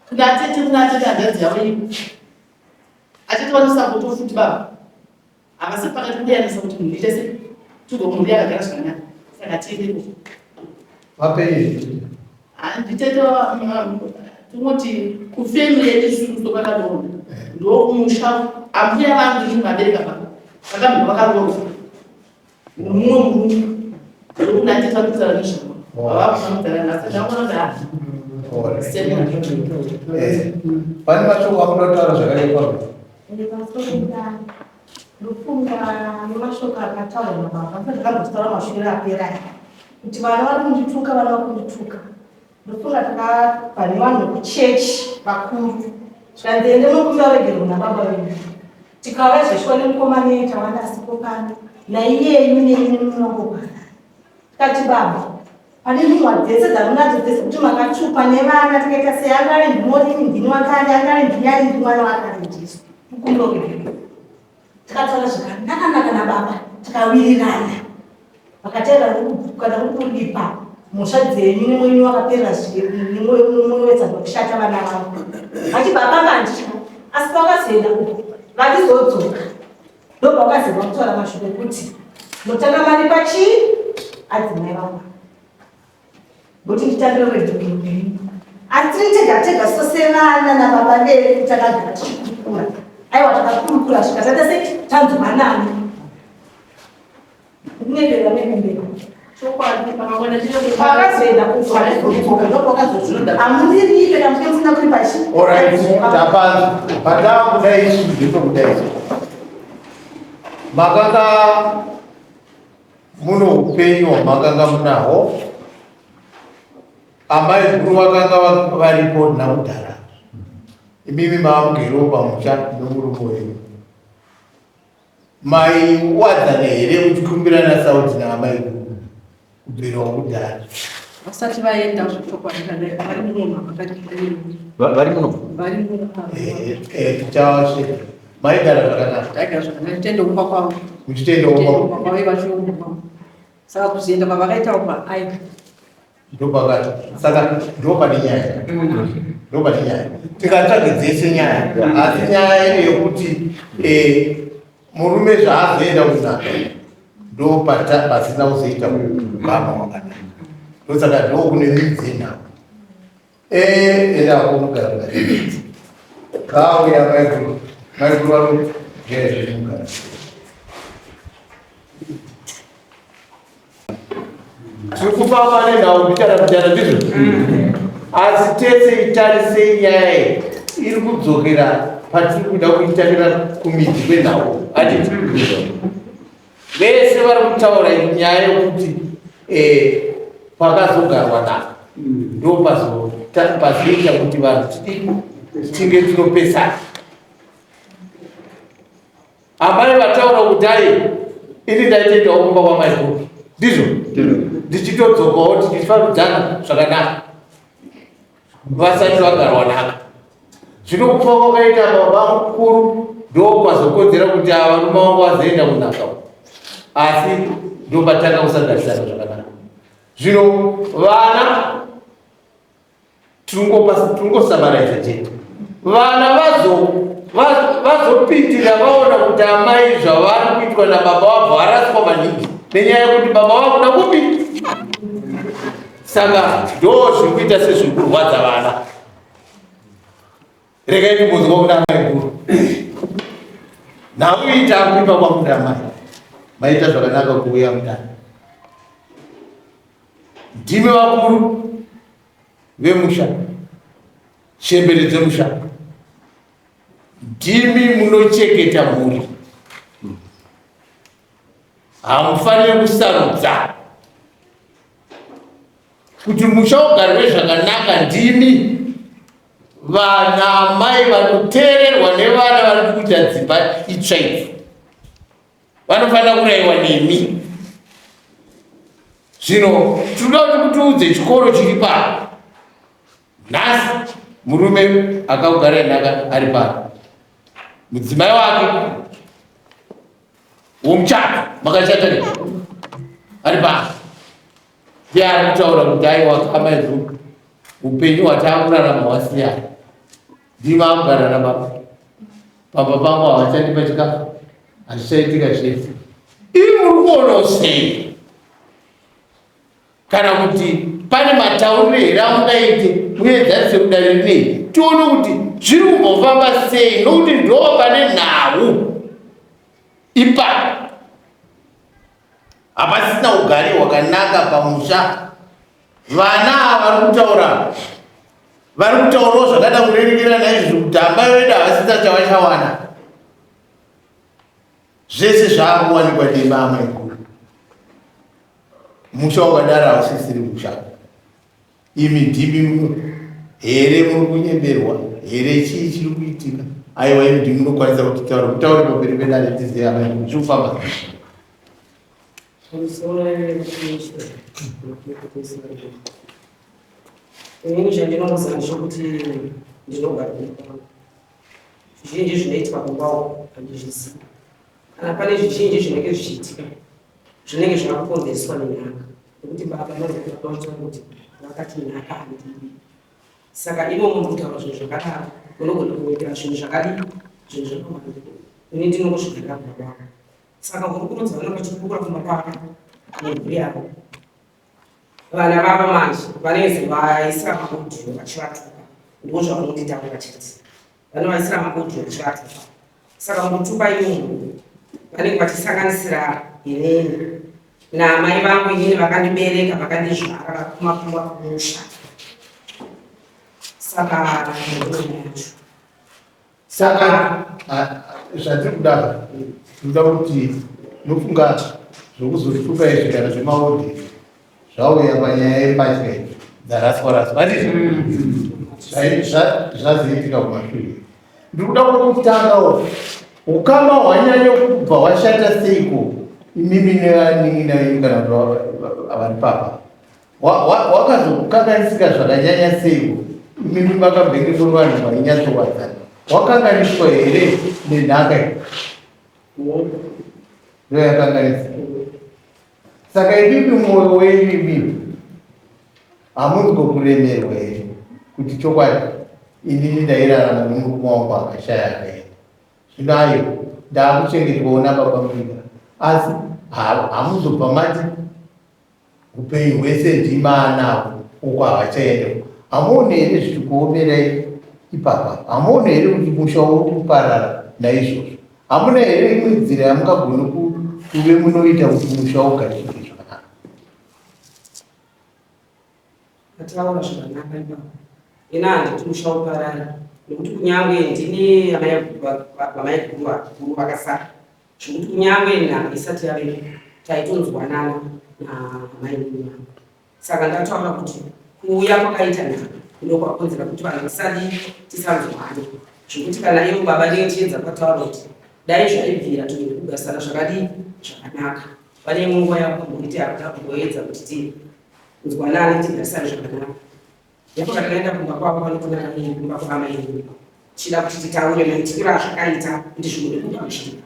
Kuna tete, kuna tete hanzvadzi yavo iripo. Atete vanosapoto futi baba. Havasi pakati kuyanisa kuti munhu ite sei. Tugo mhuri yakagara zvakanaka. Saka tiende ko. Vapenyu. Handitete tingoti kufamily yedu isusu kwakadonda. Ndokumusha ambuya vangu ini vabereka baba. Vakabva vakaroorwa. Mumwe murume. Ndokuna tete vanotaura nezvavo. Vava nhasi ndaona ndaa. Pane mashoko amunoda kutaura zvakare kwamuri? Ndofunga nemashoko akataurwa nababa ndakambotaura mashure apera aya kuti vana vari kundituka vana vari kundituka ndofunga takabva nevanhu vekuchechi vakuru zvikanzi ende munokumbira ruregerero nababa venyu tikauya zveshuwa nemukomana iye tawanda asipo pano naiyeyu neini munongogara tikati baba Pane nhumwa dzese dzamunadzo dzese kuti makatsvukwa nevana tikaita sei angave ndimorimi ndini wakare angave ndini ari ndi mwana wakare Jesu mukumbiro tikataura zvakanaka-naka nababa tikawirirana vakataura kana kuri kuripa mhosva dzenyu nemwenyu wakaperera nemwoyo kushata vana vavo vati baba manditya asi pavakazoenda uko vachizodzoka Ndopavakazenge vakutaura mashoko ekuti motanga maripa chii adzimai vangu ngokuti nditambire rwedhukirwei asi tiri tega tega so sevana nababa vedu takagara tichikurukura aiwa takakurukura svika taita sei tanzwanana kunyeberwa nekumberi pakazoenda kuamuniripe kana muke musina kuripa chi Alright, tapanzwa. Patava isu ndipo kudai isu. Makanga muno upenyu hwamakanga munaho. Amai guru vakanga varipo nakudhara. Imimi maamugerewo pamusha nomurume wenyu. Maiwadzana here muchikumbirana sauti naamai guru kubvirawo kudhara? Vasati vaenda zvechokwadi kana vari muno vakati Vari muno vari muno. Tichawasvika. Maigara zvakanaka. Taigara zvakanaka tichitenda kumba kwavo. Muchitenda kumba kwavo vachienda kumba. Saka kuzoenda kwavakaita uko aiwa. Ndopakati. Saka ndopane nyaya. Ndopane nyaya. Tikatsvage dzese nyaya. Asi nyaya iri yekuti eh, murume zvaazoenda kunaka ndopata pasina kuzoita ukama hwakanaka. Ndosaka ndokune midzi yenhau. Eh, enda unogara kudai. Kauya maiguru. Maiguru vano zvezvemugara. Tiri kufamba nenhau mbichana mbichana ndizvo asi tese itarisei nyaya iyi iri kudzokera patiri kuda kuitangira kumidzi kwenhau hatiti vese vari kutaura nyaya yokuti eh, pakazogarwa nako. Ndo pazoita kuti vanhu tidii tinge tinopesana. Amai vataura kuti ai ini ndaitoendawo kumba kwamaiguru, ndizvo ndichitodzokawo tichifambidzana zvakanaka vasati vagarwa nhaka. Zvino kufa kwakaita baba mukuru ndokwazokonzera kuti ava varume vangu vazoenda kunhaka, asi ndopatanga kusagarisana zvakanaka. Zvino vana tiringosamaraiza chete, vana vazopindira vaona kuti amai zvavari kuitwa nababa vabva varaswa maningi nenyaya yekuti baba vakuda kupi. Saka ndo zviri kuita sezviri kurwadza vana. Regai timbonzwa kuna amai guru. Nhau iyi takuipa kwamuri amai, maita zvakanaka kuuya mudare. Ndimi vakuru vemusha, chembere dzemusha, ndimi munochengeta mhuri. Hamufaniri kusarudza kuti musha ugarwe zvakanaka. Ndimi vana amai vanoteererwa nevana vari kuita dzimba itsva idzi, vanofanira kurayiwa nemi. Zvino tinoda kuti mutiudze chikoro chiri pano nhasi. Murume akakugara nhaka ari pano, mudzimai wake womuchato makachata ne ari pano, ndiye ari kutaura kuti aiwa kama izvo upenyu hwataakurarama hwasiyana, ndima akugara nababa pamba pangu, havachandipa chikafu, hazvichaitika zvese. Iri muri kuonawo sei, kana kuti pane matauriro here amungaite muedzanise kudare rinei, tione kuti zviri kumbofamba sei? Nokuti ndo pane nhau ipapo, hapasisina ugari hwakanaka pamusha. Vana ava vari kutaura, vari kutaurawo zvakada kurerekera naizvozvo kuti amai vedu havasisa chavachawana, zvese zvaakuwanikwa nema amaiguru. Musha wakadaro hausisiri musha. Imi ndimi here muri kunyeberwa here? Chii chiri kuitika? Aiwa, imi ndimi munokwanisa kutitaura, kutaura pamberi pedare, tizive amai zviri kufamba. Inini chandinoziva ndechekuti ndinogara kumba kwangu. Zvizhinji zvinoitika kumba uko handizvizivi. Kana pane zvizhinji zvinenge zvichiitika zvinenge zvakukonzereswa nenhaka, nekuti baba vanotaura kuti vakati nhaka handidi. Saka imomo mukutaura zvinhu zvakadaro munogona kuwetera zvinhu zvakadii, zvinhu zvakawanda. Ini ndinongozvigarira kumba kwangu. Saka hurukuro dzavanenge vachikurukura kumba kwavo nemhuri yavo, vana vavo manje vanenge vaisira maaudio vachivatuka, ndiko zvavanonditaura chete. Vanovaisira maaudio vachivatuka. Saka mukutuka imomo vanenge vachisanganisira inini naamai vangu, inini vakandibereka, vakandizvara, vakumakuva kumusha. Saka ndoo yacho. Saka zvatiri kuda, tinoda kuti nofunga zvokuzotuka izvi kana zvemaodhi zvauya panyaya yembatya idzi dzaraswa raswa, handiti zvazoitika kumashure. Ndiri kuda kutangawo, ukama hwanyanya kubva hwashata seiko imimi nevanin'ina venyu kana kuti vari papa? Wakazokanganisika zvakanyanya seiko? Imimi makambenge muri vanhu vainyatsokwadzana. Wakanganiswa here nenhaka iyi? Ndo yakanganisa. Saka imimi mwoyo wenyu imimi hamunzwo kuremerwa here kuti chokwadi inini ndairarama nemurume wangu akashaya akaenda, zvino ayo ndaakuchengetwawo nababa muika, asi hamuzobva mati upenyu hwese ndima anavo uko havachaenda? Hamuoni here zvichikuomerai ipapa? Hamuoni here kuti musha uri kuparara naizvozvo? Hamuna here imwe nzira yamungagone kuve munoita kuti musha ugashike zvakanaka? Ataura zvakanaka ipapo. Ina handiti musha uparare, nekuti kunyange ndini vamai guru vakasara, zvekuti kunyange nhamo isati yavepo taitonzwanana namai vangu. Saka ndataura kuti Kuuya kwakaita nhaka ndokwakonzera kuti vanhu vasadii tisanzwane zvekuti kana ivo baba ndinge kwataura kuti dai zvaibvira toende kugarisana zvakadii zvakanaka. Pane imwe nguva yakamboita yakamboedza kuti tinzwanane tigarisane zvakanaka. Ndipo patakaenda kumba kwavo panokonana neni kumba kwaamai tichida kuti titaure maitikiro azvakaita kuti zvibude kugamuchirika.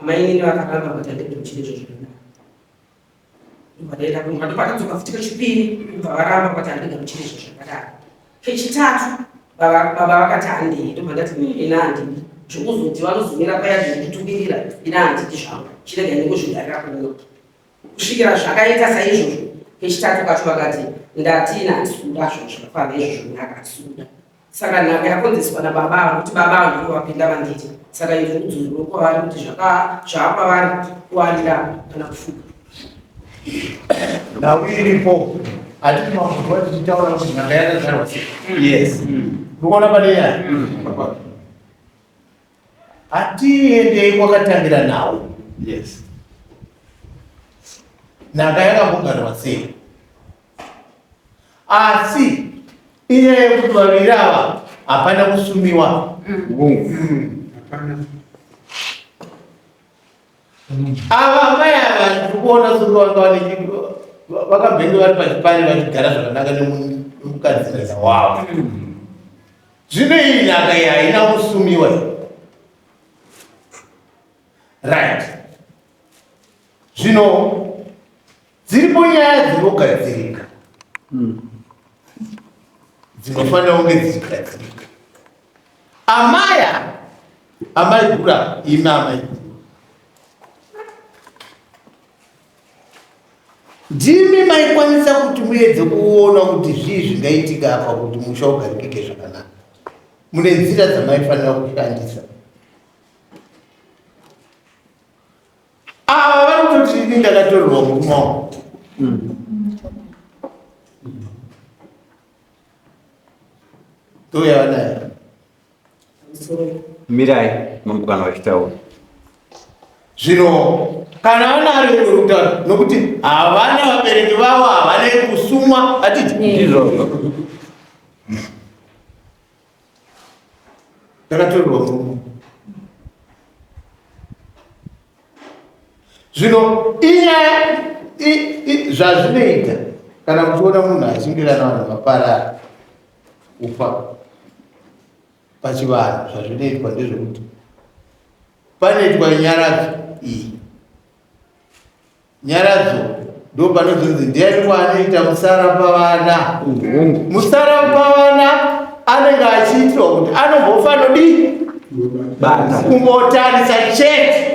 Amainini vakaramba kuti handikugamuchire izvozvo zvakadaro. Ndobva kumba ndopatadzoka futi kechipiri ndobva varamba vakati handigamuchiri izvo zvakadaro. Kechitatu baba vakati handei ndobva ndati hmm, ina handidi zvekuzoti vanozomira paya zvinonditukirira ina handidi zvangu chirega ndingozvigarira kuno kusvikira zvakaita saizvozvo. Kechitatu kacho vakati ndati ina handisi kuda zvinhu zvakafanana izvozvo nhaka handisi kuda. Saka nhaka yakonzeswa nababa ava nokuti baba ava ndivo vapinda vanditi saka izvi rudzorwo kwavari kuti zvaapavari kuwarira kana kufuka. Nhau iripo hatiti mamunhu tichitaura kuti nhaka yakagarwa sei. Yes. Urikuona pane nyaya? Hatiendei kwakatangira nhau. Yes. Nhaka yakambogarwa sei? Asi inyaya yekuti vaviri ava hapana kusumiwa. Ava amai ava ndiri kuona sekuti vanga vane vakambenge vari pachipari vachigara zvakanaka nemukadzi wavo. Zvino iyi nhaka iyi haina kusumiwa iyi. Right. Zvino Dziripo nyaya dzinogadzirika dzinofanira kunge dzichigadzirika. Amaya, amai gura, imi amai gura, ndimi maikwanisa kuti muedze kuona kuti zvii zvingaitika apa kuti musha ugarikike zvakanaka. Mune nzira dzamaifanira kushandisa. Ava vari kutoti ini ndakatorerwa murume wangu. Touya vanayo. Mirai mambo kana vachitaura. Zvino kana vanaro iro kutaura nokuti havana vabereki vavo havana kusumwa hatiti ndizvozvo. Ndakatorerwa murume. Zvino inyaya zvazvinoita kana muchiona munhu achinge kana vanhu vaparara kufa pachivanhu zvazvinoitwa ndezvekuti panoitwa nyaradzo iyi Nyaradzo ndopanozonzi ndiani kwaanoita musara pavana. Musara pavana anenge achiitirwa kuti anombofanodii kumbotarisa chete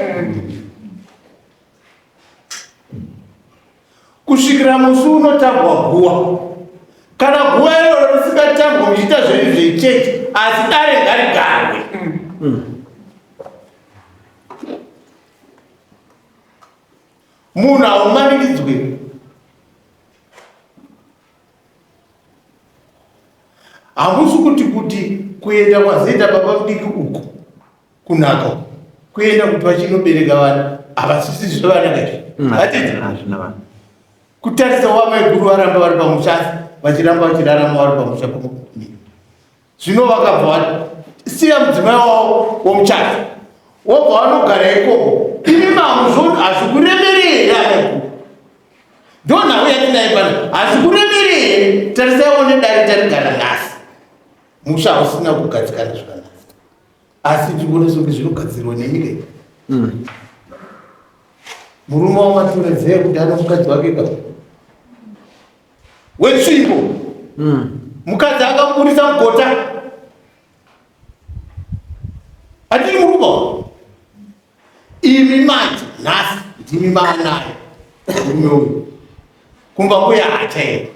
kusvikira musi unotambwa guwa. Kana guwa iroro risingatambwe muchiita zvenyu zvechechi, asi dare ngarigarwe. Munhu haumanikidzwe. Hamusi kuti kuti kuenda kwazoita baba mudiki uku kunaka uku kuenda kuti vachinobereka vana havasisi zvevana kaizvi hatiti kutarisa wamaiguru varamba vari pamusha vachiramba vachirarama vari pamusha Zvino vakabva vasiya mudzimai wavo womuchato wobva vanogara ikoko. Imi mamuzvo hazvikuremerei here amaiguru? Ndonhau yatinayo pano, hazvikuremerei here? Tarisai one dare tarigara nhasi, musha hausina kugadzikana zvakanaka, asi tikuona sokunge zvinogadzirwa nenyika iyi. Murume wamatoredzei kuti ano mukadzi wake ka wetsvimbo mm. mukadzi akamuburisa mugota hatiri murume imi manje nhasi ndimi maanayo murume uyu kumba kuya hachaenda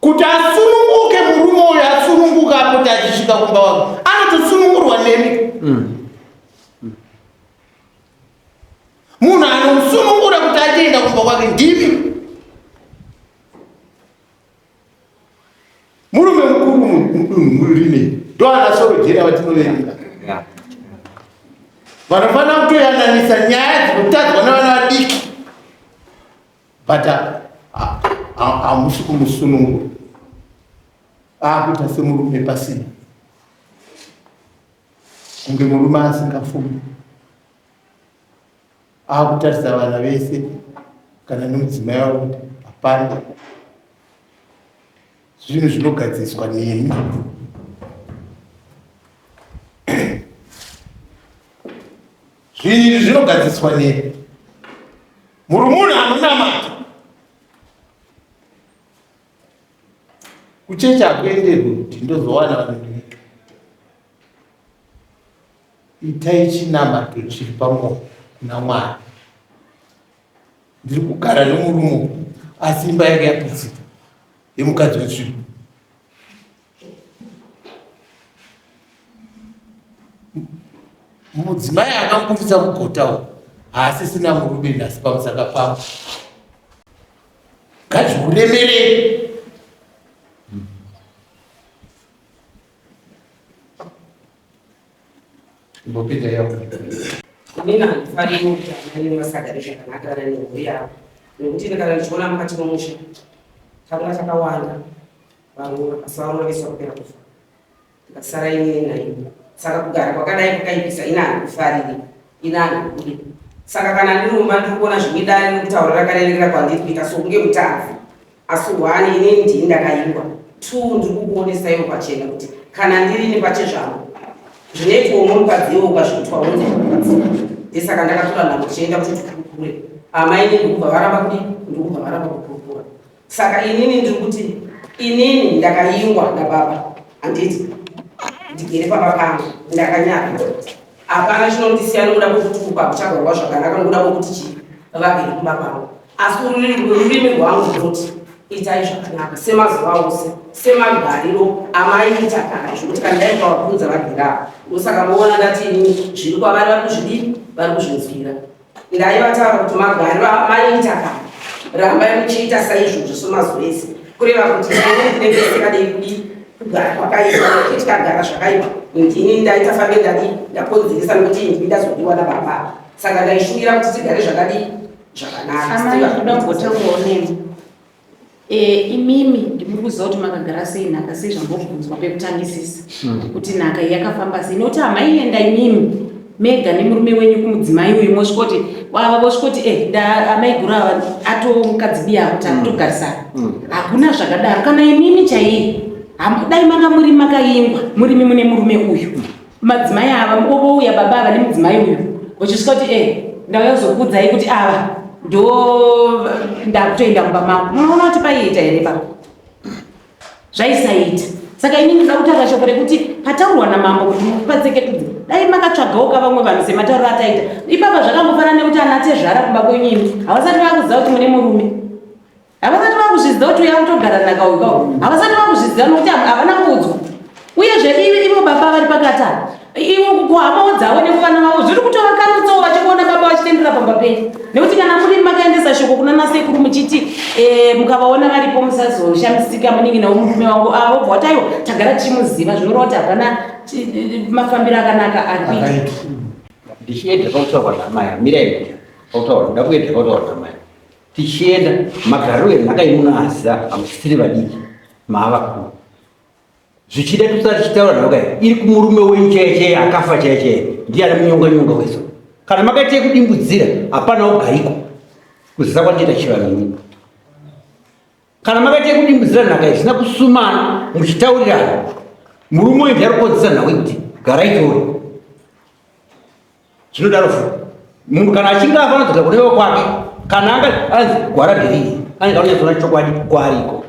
kuti asununguke murume uyu asununguka apota achisvika kumba wake anotosunungurwa nemi mm. Munhu anomusunungura kuti achienda kumba kwake ndimi. Murume mukuru mudunhu rine ndoana sorojera vatinoverenga. Vanofanira kutoyananisa nyaya dzinotadzwa nevana vadiki. But hamusi kumusunungura. Akuita semurume pasina. Kunge murume asingafungi. Akutarisa vana vese kana nemudzimai wavo kuti hapana. Zvinhu zvinogadziswa nemi. Zvinhu izvi zvinogadziswa nemi. Muri munhu anonamata. Kuchechi hakuenderwi kuti ndozowana vanondiviga. Itai chinamato chiri pamwoyo kuna Mwari. Ndiri kugara nemurume asi imba yake yaputsika yemukadzi wetsvimbo. Mudzimai akamubudisa mugota uyu haasisina murume nhasi pamusaka pavo. Ngazvikuremerei. Imbopinda yako. Inini handifariri kuti amai vasagare zvakanaka kana nemhuri yavo nekuti ini kana ndichiona mukati memusha takanga takawanda varoora asi varoora vese vakapera kufa ndikasara inini naivo saka kugara kwakadai kwakaipisa ini handikufariri ini handikudi saka kana ndiri mumba ndiri kuona zvimwe dare nokutaura rakarerekera kwandiri kuita sokunge mutadzi Asi one inini ndini ndakaingwa, two ndiri kukuonesaiwo pachena kuti kana ndirini pachezvangu zvinoitwa umwe mukadzi iwe ukazviitwa unonzi ndesaka ndakatora nhambo tichienda kuti tikurukure amai ini ndikubva varamba kudi ndikubva varamba kukurukura saka inini ndiri kuti inini ndakaingwa nababa handiti ndigere pamba pangu ndakanyara hapana chinondisiya nokuda kwekuti uku hakuchagarwa zvakanaka nokuda kwekuti chii vagere kumba kwangu asi rurimi rwangu runoti itai zvakanaka semazuva ose semagariro amaiita kare zvekuti kana dai mukavabvunza vagere ava ndosaka moona ndati inini zviri kwavari vari kuzvidii vari kuzvinzwira ndaivataura kuti magariro amaiita kare rambai muchiita saizvozvo semazuva ese kureva kuti ini ndinenge ndisingadei kudii kugara kwakaipa nekuti tikagara zvakaipa ndini ndaita fambe ndadii ndakonzeresa nekuti ndini ndazodiwa nababa saka ndaishuvira kuti tigare zvakadii zvakanaka Amai ndoda kumbotaurawo nemi. Eh, imimi ndimuri kuziva kuti makagara sei nhaka sei zvambobvunzwa pekutangisisa kuti nhaka iyi yakafamba sei nekuti hamaienda imimi mega nemurume wenyu kumudzimai uyu mosvikoti ava vosvikoti e amaiguru ava atomukadzi biya kuti akutogarisana hakuna zvakadaro kana imimi chaiye dai manga muri makaingwa murimi mune murume uyu madzimai ava vouya baba ava nemudzimai uyu vachisvika kuti e ndauya kuzokuudzai kuti ava ndo ndakutoenda mumba mangu munoona kuti paiita here baba zvaisaita saka ini ndinoda kutaura shoko rekuti pataurwa namambo kuti mupatseketudze dai makatsvagawo ka vamwe vanhu sematauriro ataita ipapa zvakangofanana nekuti ana tezvara kumba kwenyu imi havasati vakuziva kuti mune murume havasati vakuzviziva kuti uya kutogara nhaka uyu kawo havasati vakuzviziva nokuti havana kuudzwa uyezve ivo baba vari pakati apa ivo kuhamawo dzavo nekuvana vavo zviri kutovakarutsawo vachikuona baba vachitendera pamba penyu nekuti kana muri makaendesa shoko kuna nasekuru muchiti eh, mukavaona varipo musazoshamisika munin'ina wemurume wangu avo ah, vobva vati aiwa tagara tichimuziva zvinoreva kuti hapana mafambiro akanaka ari kuita ndichienda pakutaurwa namai mirai pakutaurwa nda kuenda pakutaurwa namai tichienda magariro enhaka yemunoaziva hamusisiri vadiki maavakuru zvichida tusati tichitaura nhau kai iri kumurume wenyu chaiye chaiye akafa chaiye chaiye ndiye ari munyonga nyonga weso kana makaita yekudimbudzira hapana ugariko kuzisa kwandiita chivanhu inini kana makaita yekudimbudzira nhaka isina kusumana muchitaurirana murume uyu ndiye ari kukonzesa nhau yekuti garai tore zvinodaro futi munhu kana achinge afa anodzoka kureva kwake kana anga anzi gwara nderiri anenge anonyatsoona chokwadi kwaariko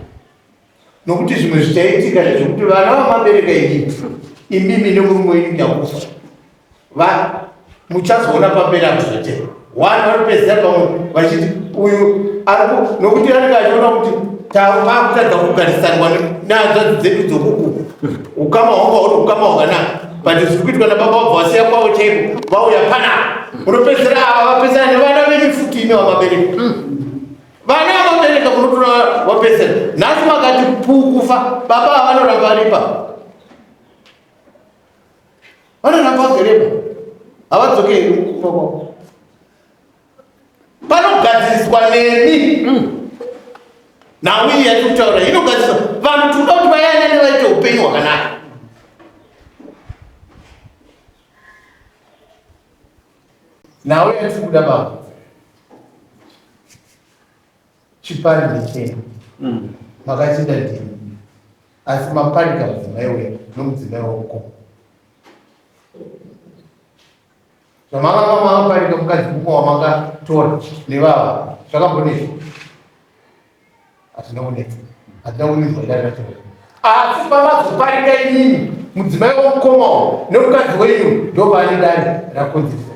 nokuti zvimwe zvichaitika ndezvekuti vana vamabereka imi imimi nemurume wenyu nyakufa va muchazoona pamberi apo zvete one vanopedzisa pamwe vachiti uyu ariku nokuti anenge achiona kuti taakutadza kugarisanwa nehanzvadzi dzedu dzokuku ukama hwanga huri ukama hwakanaka but zviri kuitwa nababa vabva vasiya kwavo chaiko vauya panapa unopedzisira ava vapesana nevana venyu futi imi vamabereka vana vamabereka munotora wapesana nhasi makati puu kufa baba ava vanoramba varipa vanoramba vagereba havadzokeri kufa kwavo. Panogadziriswa nemi. Nhau iyi yatiri kutaura inogadziriswa. Vanhu tinoda kuti vayanane vaite upenyu hwakanaka. Nhau yatiri kuda baba. Chipari ndechenyu. Makachinda ndimi. Asi maparika mudzimai wenyu nomudzimai womukoma. Zvamakanga makaparika mukadzi mumwe wamakatora nevava zvakambonetsa. Hazvina kunetsa. Hazvina kunetswa dare racho. Asi pamazoparika inini mudzimai womukoma uyu nemukadzi wenyu ndopaane dare rakonzeresa.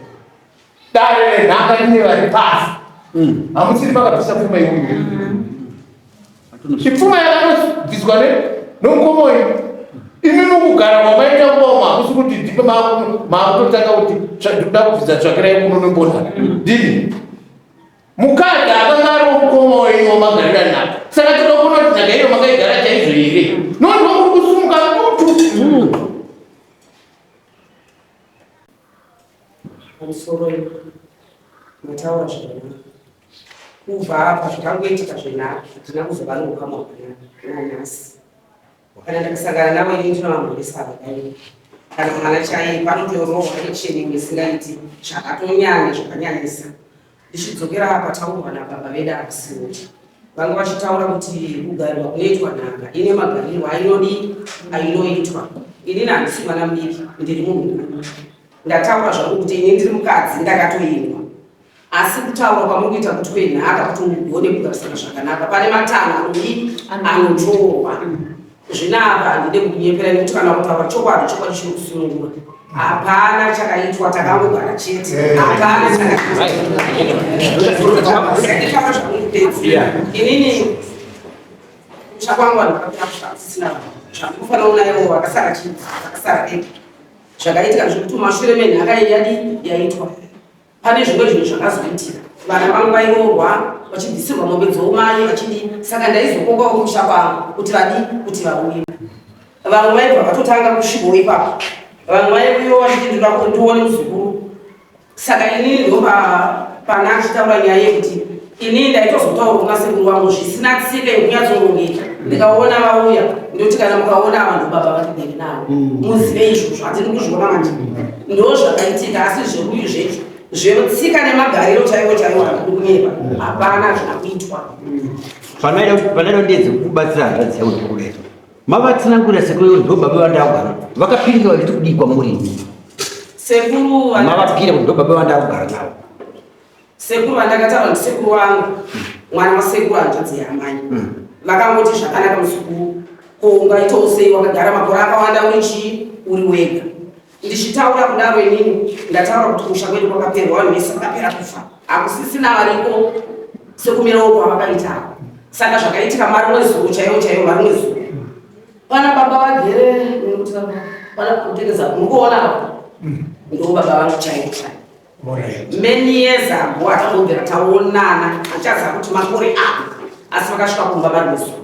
Dare renhaka rine vari pasi. Hamusiri makabvisa pfuma iyoyo. Ipfuma yakanobviswa nomukoma uyu. Imi mukugara kwamaita mukoma hakusi kuti ndimi maakutotanga kuti ndikuda kubvisa tsvakirai kuno nembonana. Ndimi. Mukadzi akanga ari womukoma wenyu wamagarira nhaka. Saka tinoda kuona kuti nhaka iyo makaigara chaizvo here. Nokuti muri kusumuka dutu. Pamusoro mataura zvakanaka. Kubva apa zvakangoitika zvenhaka hatina kuzova noukama hwakanaka nanhasi. Kana ndakasangana navo ini ndinovamhoresa vakadai. Kana mwana chaiye panotorohwa action imwe isingaiti zvakatonyanya zvakanyanyisa. Ndichidzokera apa taurwa nababa vedu avasiwo. Vanga vachitaura kuti kugarirwa kunoitwa nhaka ine magarirwo ainodii ainoitwa. Inini handisi mwana mudiki ndiri munhu mukuru. Ndataura zvangu kuti ini ndiri mukadzi ndakatoingwa. Asi kutaura kwamuri kuita kuti kwenhaka kuti mugone kugarisana zvakanaka pane matanho anodii anotorwa. Zvino apa handide kukunyepera nekuti kana kutaura chokwadi chokwadi chinokusunungura. Hapana chakaitwa takangogara chete. Hapana chakaitwa. Inini kumusha kwangu vanhu vakapera kusvika kusisina vanhu. Zvamunofanira kuona ivo vakasara chii vakasara ega. Zvakaitika zvekuti mumashure menhaka iyi yadii yaitwa. Pane zvimwe zvinhu zvakazoitika vana vangu vairoorwa vachibvisirwa mombe dzoumai vachidii saka ndaizokokawo kumusha kwangu kuti vadii kuti vauye vamwe vaibva vatotanga kusvikawo ipapo vamwe vaiuyiwo vachiti ndinoda kuti ndione muzukuru saka inini ndo pana achitaura nyaya yekuti inini ndaitozotaura kuna sekuru vangu zvisina tsika yekunyatsorongeka ndikaona vauya ndoti kana mukaona ava ndobaba vandigere navo muzive izvozvo handiri kuzviona manje ndo zvakaitika asi zveuyu zvecho zvetsika nemagariro chaiwo chaiwo handidi kunyepa hapana zvina kuitwa Panaida ndedze kubatsira hanzvadzi yavo ndokudai. Mavatsanangurira sekuru ndo baba vandakugara. Vakapindura vachiti kudii kwamuri. Sekuru mavapira kuti ndo baba vandakugara navo. Sekuru vandakataura ndisekuru wangu mwana wasekuru hanzvadzi yaamai vakangoti zvakanaka muzukuru ko ungaitawo sei wakagara makore akawanda uri chii uri wega ndichitaura kudaro inini ndataura kuti kusha kwedu kwakaperwa vanhu vese vakapera kufa hakusisina variko sekumirawo kwavakaita saka zvakaitika marimwe zuro chaiwo chaiwo marimwe zuro pana baba vagere nekuti pana kutekeza mukuona apo ndo baba vangu chaivo chaivo Many years ago hatambobvira taonana handichaziva kuti makore api asi vakasvika kumba vari muzuva.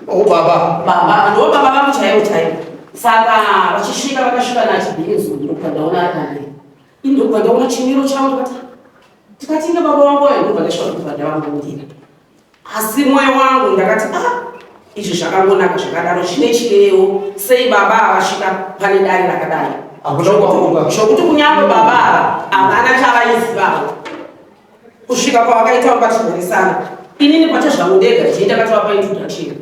Oh baba. Baba ndo baba vangu chaivo chaivo. Saka vachisvika vakasvika nachibhinzu ndokubva ndaona ari pamberi. Ini ndokubva ndaona chimiro chavo ndikati tikati inge baba vangu vayo ndokubva ndasvika ndokubva ndavambundira. Asi moyo wangu ndakati ah izvi zvakangonaka zvakadaro zvine chirevo sei baba ava vasvika pane dare rakadai zvokuti kunyange baba ava havana chavaizivawo kusvika kwavakaita vakatigwarisana inini pacho zvangu ndega ndii ndakatovapa introduction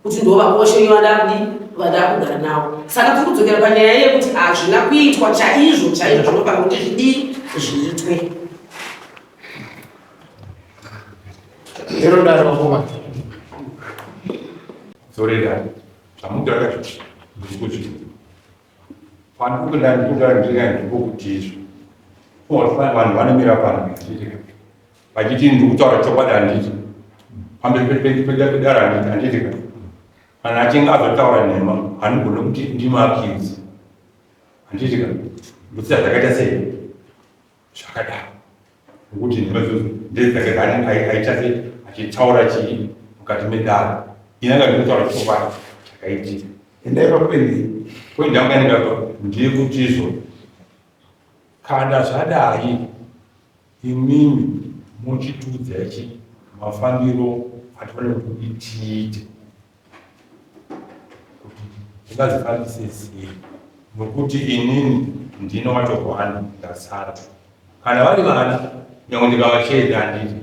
kuti ndo vakoshe vandakudi vandakugara navo saka tiri kudzokera panyaya yekuti hazvina kuitwa chaizvo chaizvo zvinofanira kuti zvidii zviitwe. Hero dare vakoma. Zoreda. Zvamunotaura izvo ndiri kuzvinzwa. Pandikuda ndikuda ndika ndiko kuti izvo. Vanhu vanomira pano vachiitika. Vachiti ndiri kutaura chokwadi handiti. Pamberi pedare handiti handiti. Kana achinge azotaura nhema handigone kuti ndimuaccuse. Handiti ka. Ndotsiya zvakaita sei? Zvakadaro nokuti nhema idzodzo ndedzake aita sei achitaura chii mukati medare ini anga ndikutaura chokwadi chakaitika. Endai papoindi. Poindi yangu yandikapa ndeyekuti izvo kana zvadai imimi Muchitiudza ichi mafambiro atifanira kuti tiite kuti tingazvifambise sei nokuti inini ndino wacho ndasara kana vari vana nyange ndikavasheedza handiti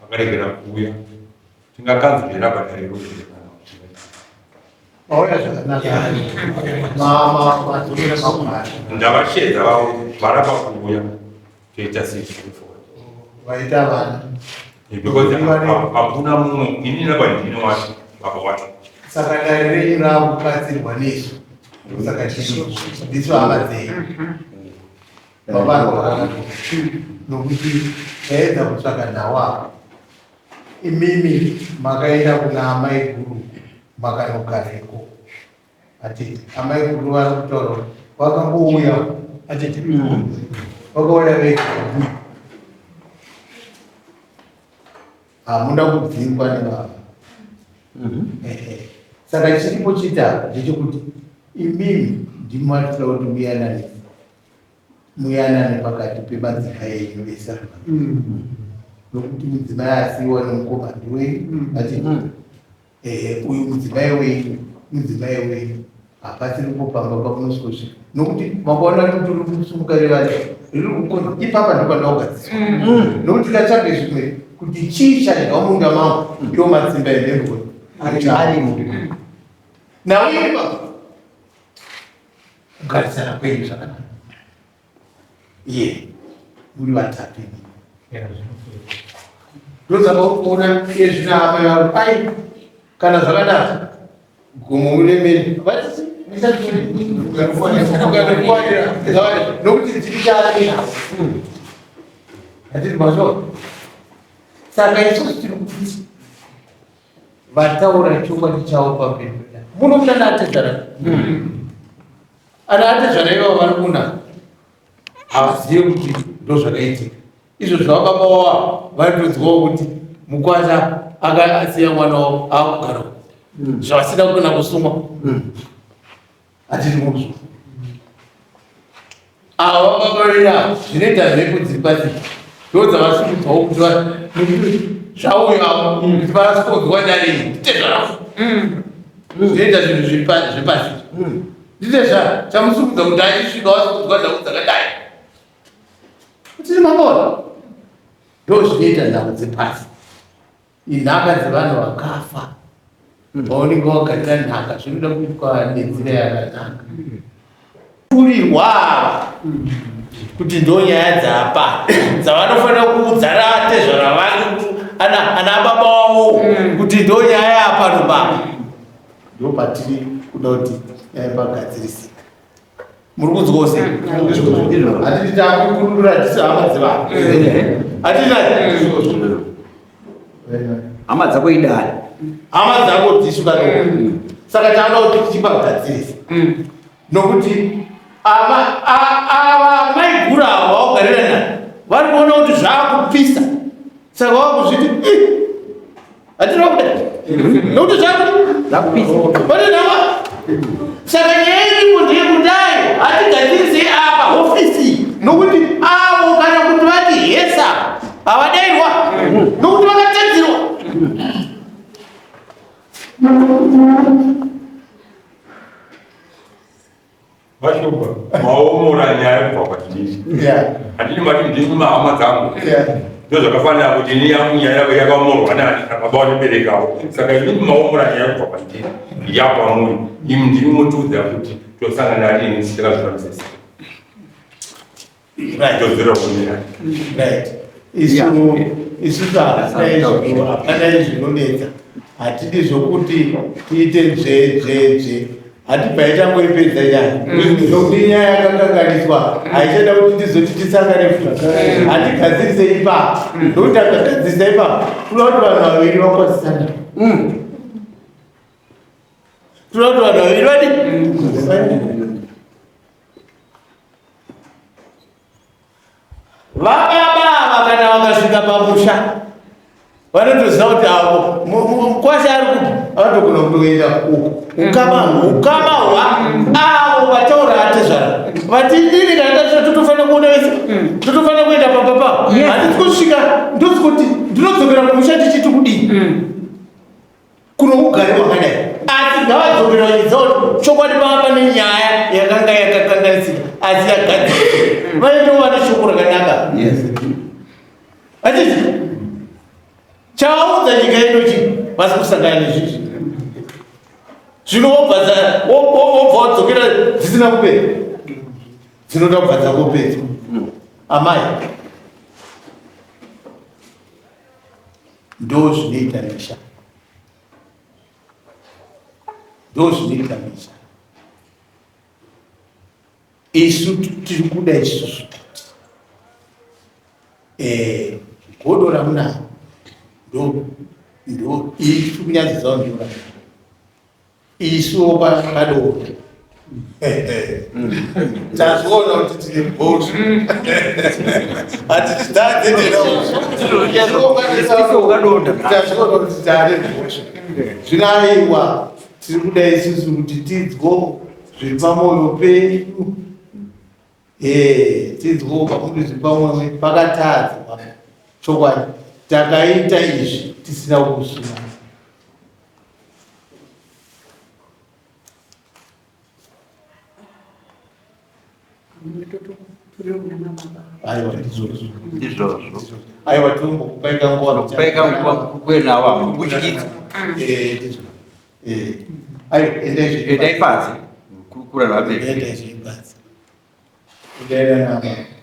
vakaregera kuuya tingakanzwira padariro Mauya zvakanaka. Mama madzokera pakuhari. Ndavasheedza vavo varamba kuuya toita sei Vaita vana. Because hakuna mumwe ini naba ndini wacho baba wacho. Saka dare renyu rakubatsirwa nesu. Ndosaka chii ndisu hama dzenyu. Vabarwa nokuti taedza kutsvaga nhau apa. Imimi makaenda kuna amai guru makanogareko. Ati amai guru vari kutaura vakangouya atiti vakauya vega. Hamuna kudzingwa nevava. Saka chiripo chiita ndechekuti imimi ndimi matira kuti muyanane muyanane pakati pemadzimai enyu ese nokuti mudzimai asiiwa nemukoma ndiwenyu ati ehe uyu mudzimai wenyu mudzimai wenyu hapasiri kupamba pamunosvika nokuti makaona kuti riri kusumuka revati riri kukonza ipapa ndopandakugadziswa nokuti tikatsvage zvimwe kuti chii chadya munda mangu iwo matsimba emhembwe arimo nawo ipapa kugarisana kwenyu zvakanaka iye muri vatatu imi ndosaka uri kuona iye zvino amai vari ai kana zvakadaro gomo uremere nokuti tiri chaanina hatiri mazvo saka isusu tiri kuti vataura chokwadi chavo pamberi muno muna natezvara ana atezvara ivavo vari kuna havazive kuti ndo zvakaitika izvo zvavababa wavo vaitozivawo kuti mukwasha akasiya mwana wavo akugara zvavasina kuna kusungwa hatiri kuzwa ava baba vedu zvinoita mhepo dziri pasi ndo dzavasukudzawo kuti zvauyawo kuti vasukudzwa dare titezvarafu zvinoita zvinhu zvepasi nditezvara chamusukudza kuti achisvika wasukudzwa nhau dzakadai tiri mabona ndo zvinoita nhau dzepasi inhaka dzevanhu vakafa vaunenge wagarira nhaka zvinoda kuitwa nenzira yakanaka kurirwa kuti ndo nyaya dzapa dzavanofanira kuudza ratezvara vangu ana baba wavo kuti ndo nyaya yapano baba ndo patiri kuda kuti pagadzirisika muri kunzwawo sei hatiti takukurukura tisu hama dzevanhu hatiti hama dzako idare hama dzako tisu kano saka tanoda kuti tichipagadzirisa nokuti ava maiguru ava vaogarira naye vari kuona kuti zvaakupisa saka vakuzviti hatina kuda nokuti zvakupisa nama saka nyaya iripo ndeyekudai hatigadzirisei apa hofisi nokuti avo kana kuti vati hesa havadairwa nokuti vakatadzirwa Vashumba, maomora nyaya kubva kwatiri. Handini mati ndimi mahama dzangu. Ndozvakafanira kuti ini yangu nyaya yavo yakaomorwa nani nababa vandiberekawo. Saka imimi maomora nyaya kubva kwandiri yakwamuri. Imi ndimi motiudza kuti tosangana rini takazvifambisa sei. Todzera kumira. Right. Isu isusu hapana zvinonetsa. Hatidi zvokuti tiite nzve nzve nzve. Hatibva ichangoipedza nyaya. Nokuti nyaya yakakanganiswa haichada kuti tizoti tisangane futi. Hatigadzirise ipapo. Nokuti akagadzirisa ipapo kuda kuti vanhu vaviri vakwazisana. Kuda kuti vanhu vaviri vadi Vababa ava kana vakasvika pamusha vanotoziva kuti avo mukwasha ari kupi vanotogona kutoenda uko ukama ukama hwa avo vataura atezvara vati inini kana tasvika totofanira kuona vese totofanira kuenda pamba pavo hatisi kusvika ndosikuti ndinodzokera kumusha tichiti kudii kuno kugare kwakadai asi ngavadzokera vachiziva kuti chokwadi panga pane nyaya yakanga yakakanganisika asi yagadzirwa vaitova neshoko rakanaka achiti chaunza nyika ino chi vasi kusangana nezvizvi zvino wobva wadzokera zvisina kupera dzinoda kubva dzakopedzwa amai ndo zvinoita misha ndo zvinoita misha isu tiri kuda isusu eh, godo ramunaro ndo ndo isu kunyadzidzao ndora isuwo padoro tazviona kuti tine bhosvo hatitazviona kuti tane bhosvo zvinaiwa tiri kuda isusu kuti tidzwo zviri pamwoyo pedu eh, tidzwo pakuti zviri pamwoyo pakatadzwa chokwadi takaita izvi tisina kusuma Aiwa ndizvozvo. Ndizvozvo. Aiwa tinombokupai kanguva. Kupai kanguva kuenawa kukuchikidza. Eh ndizvo. Eh. Aiwa endai Endai panze. Kurukura navabereki. Endai zvepanze. Endai nana.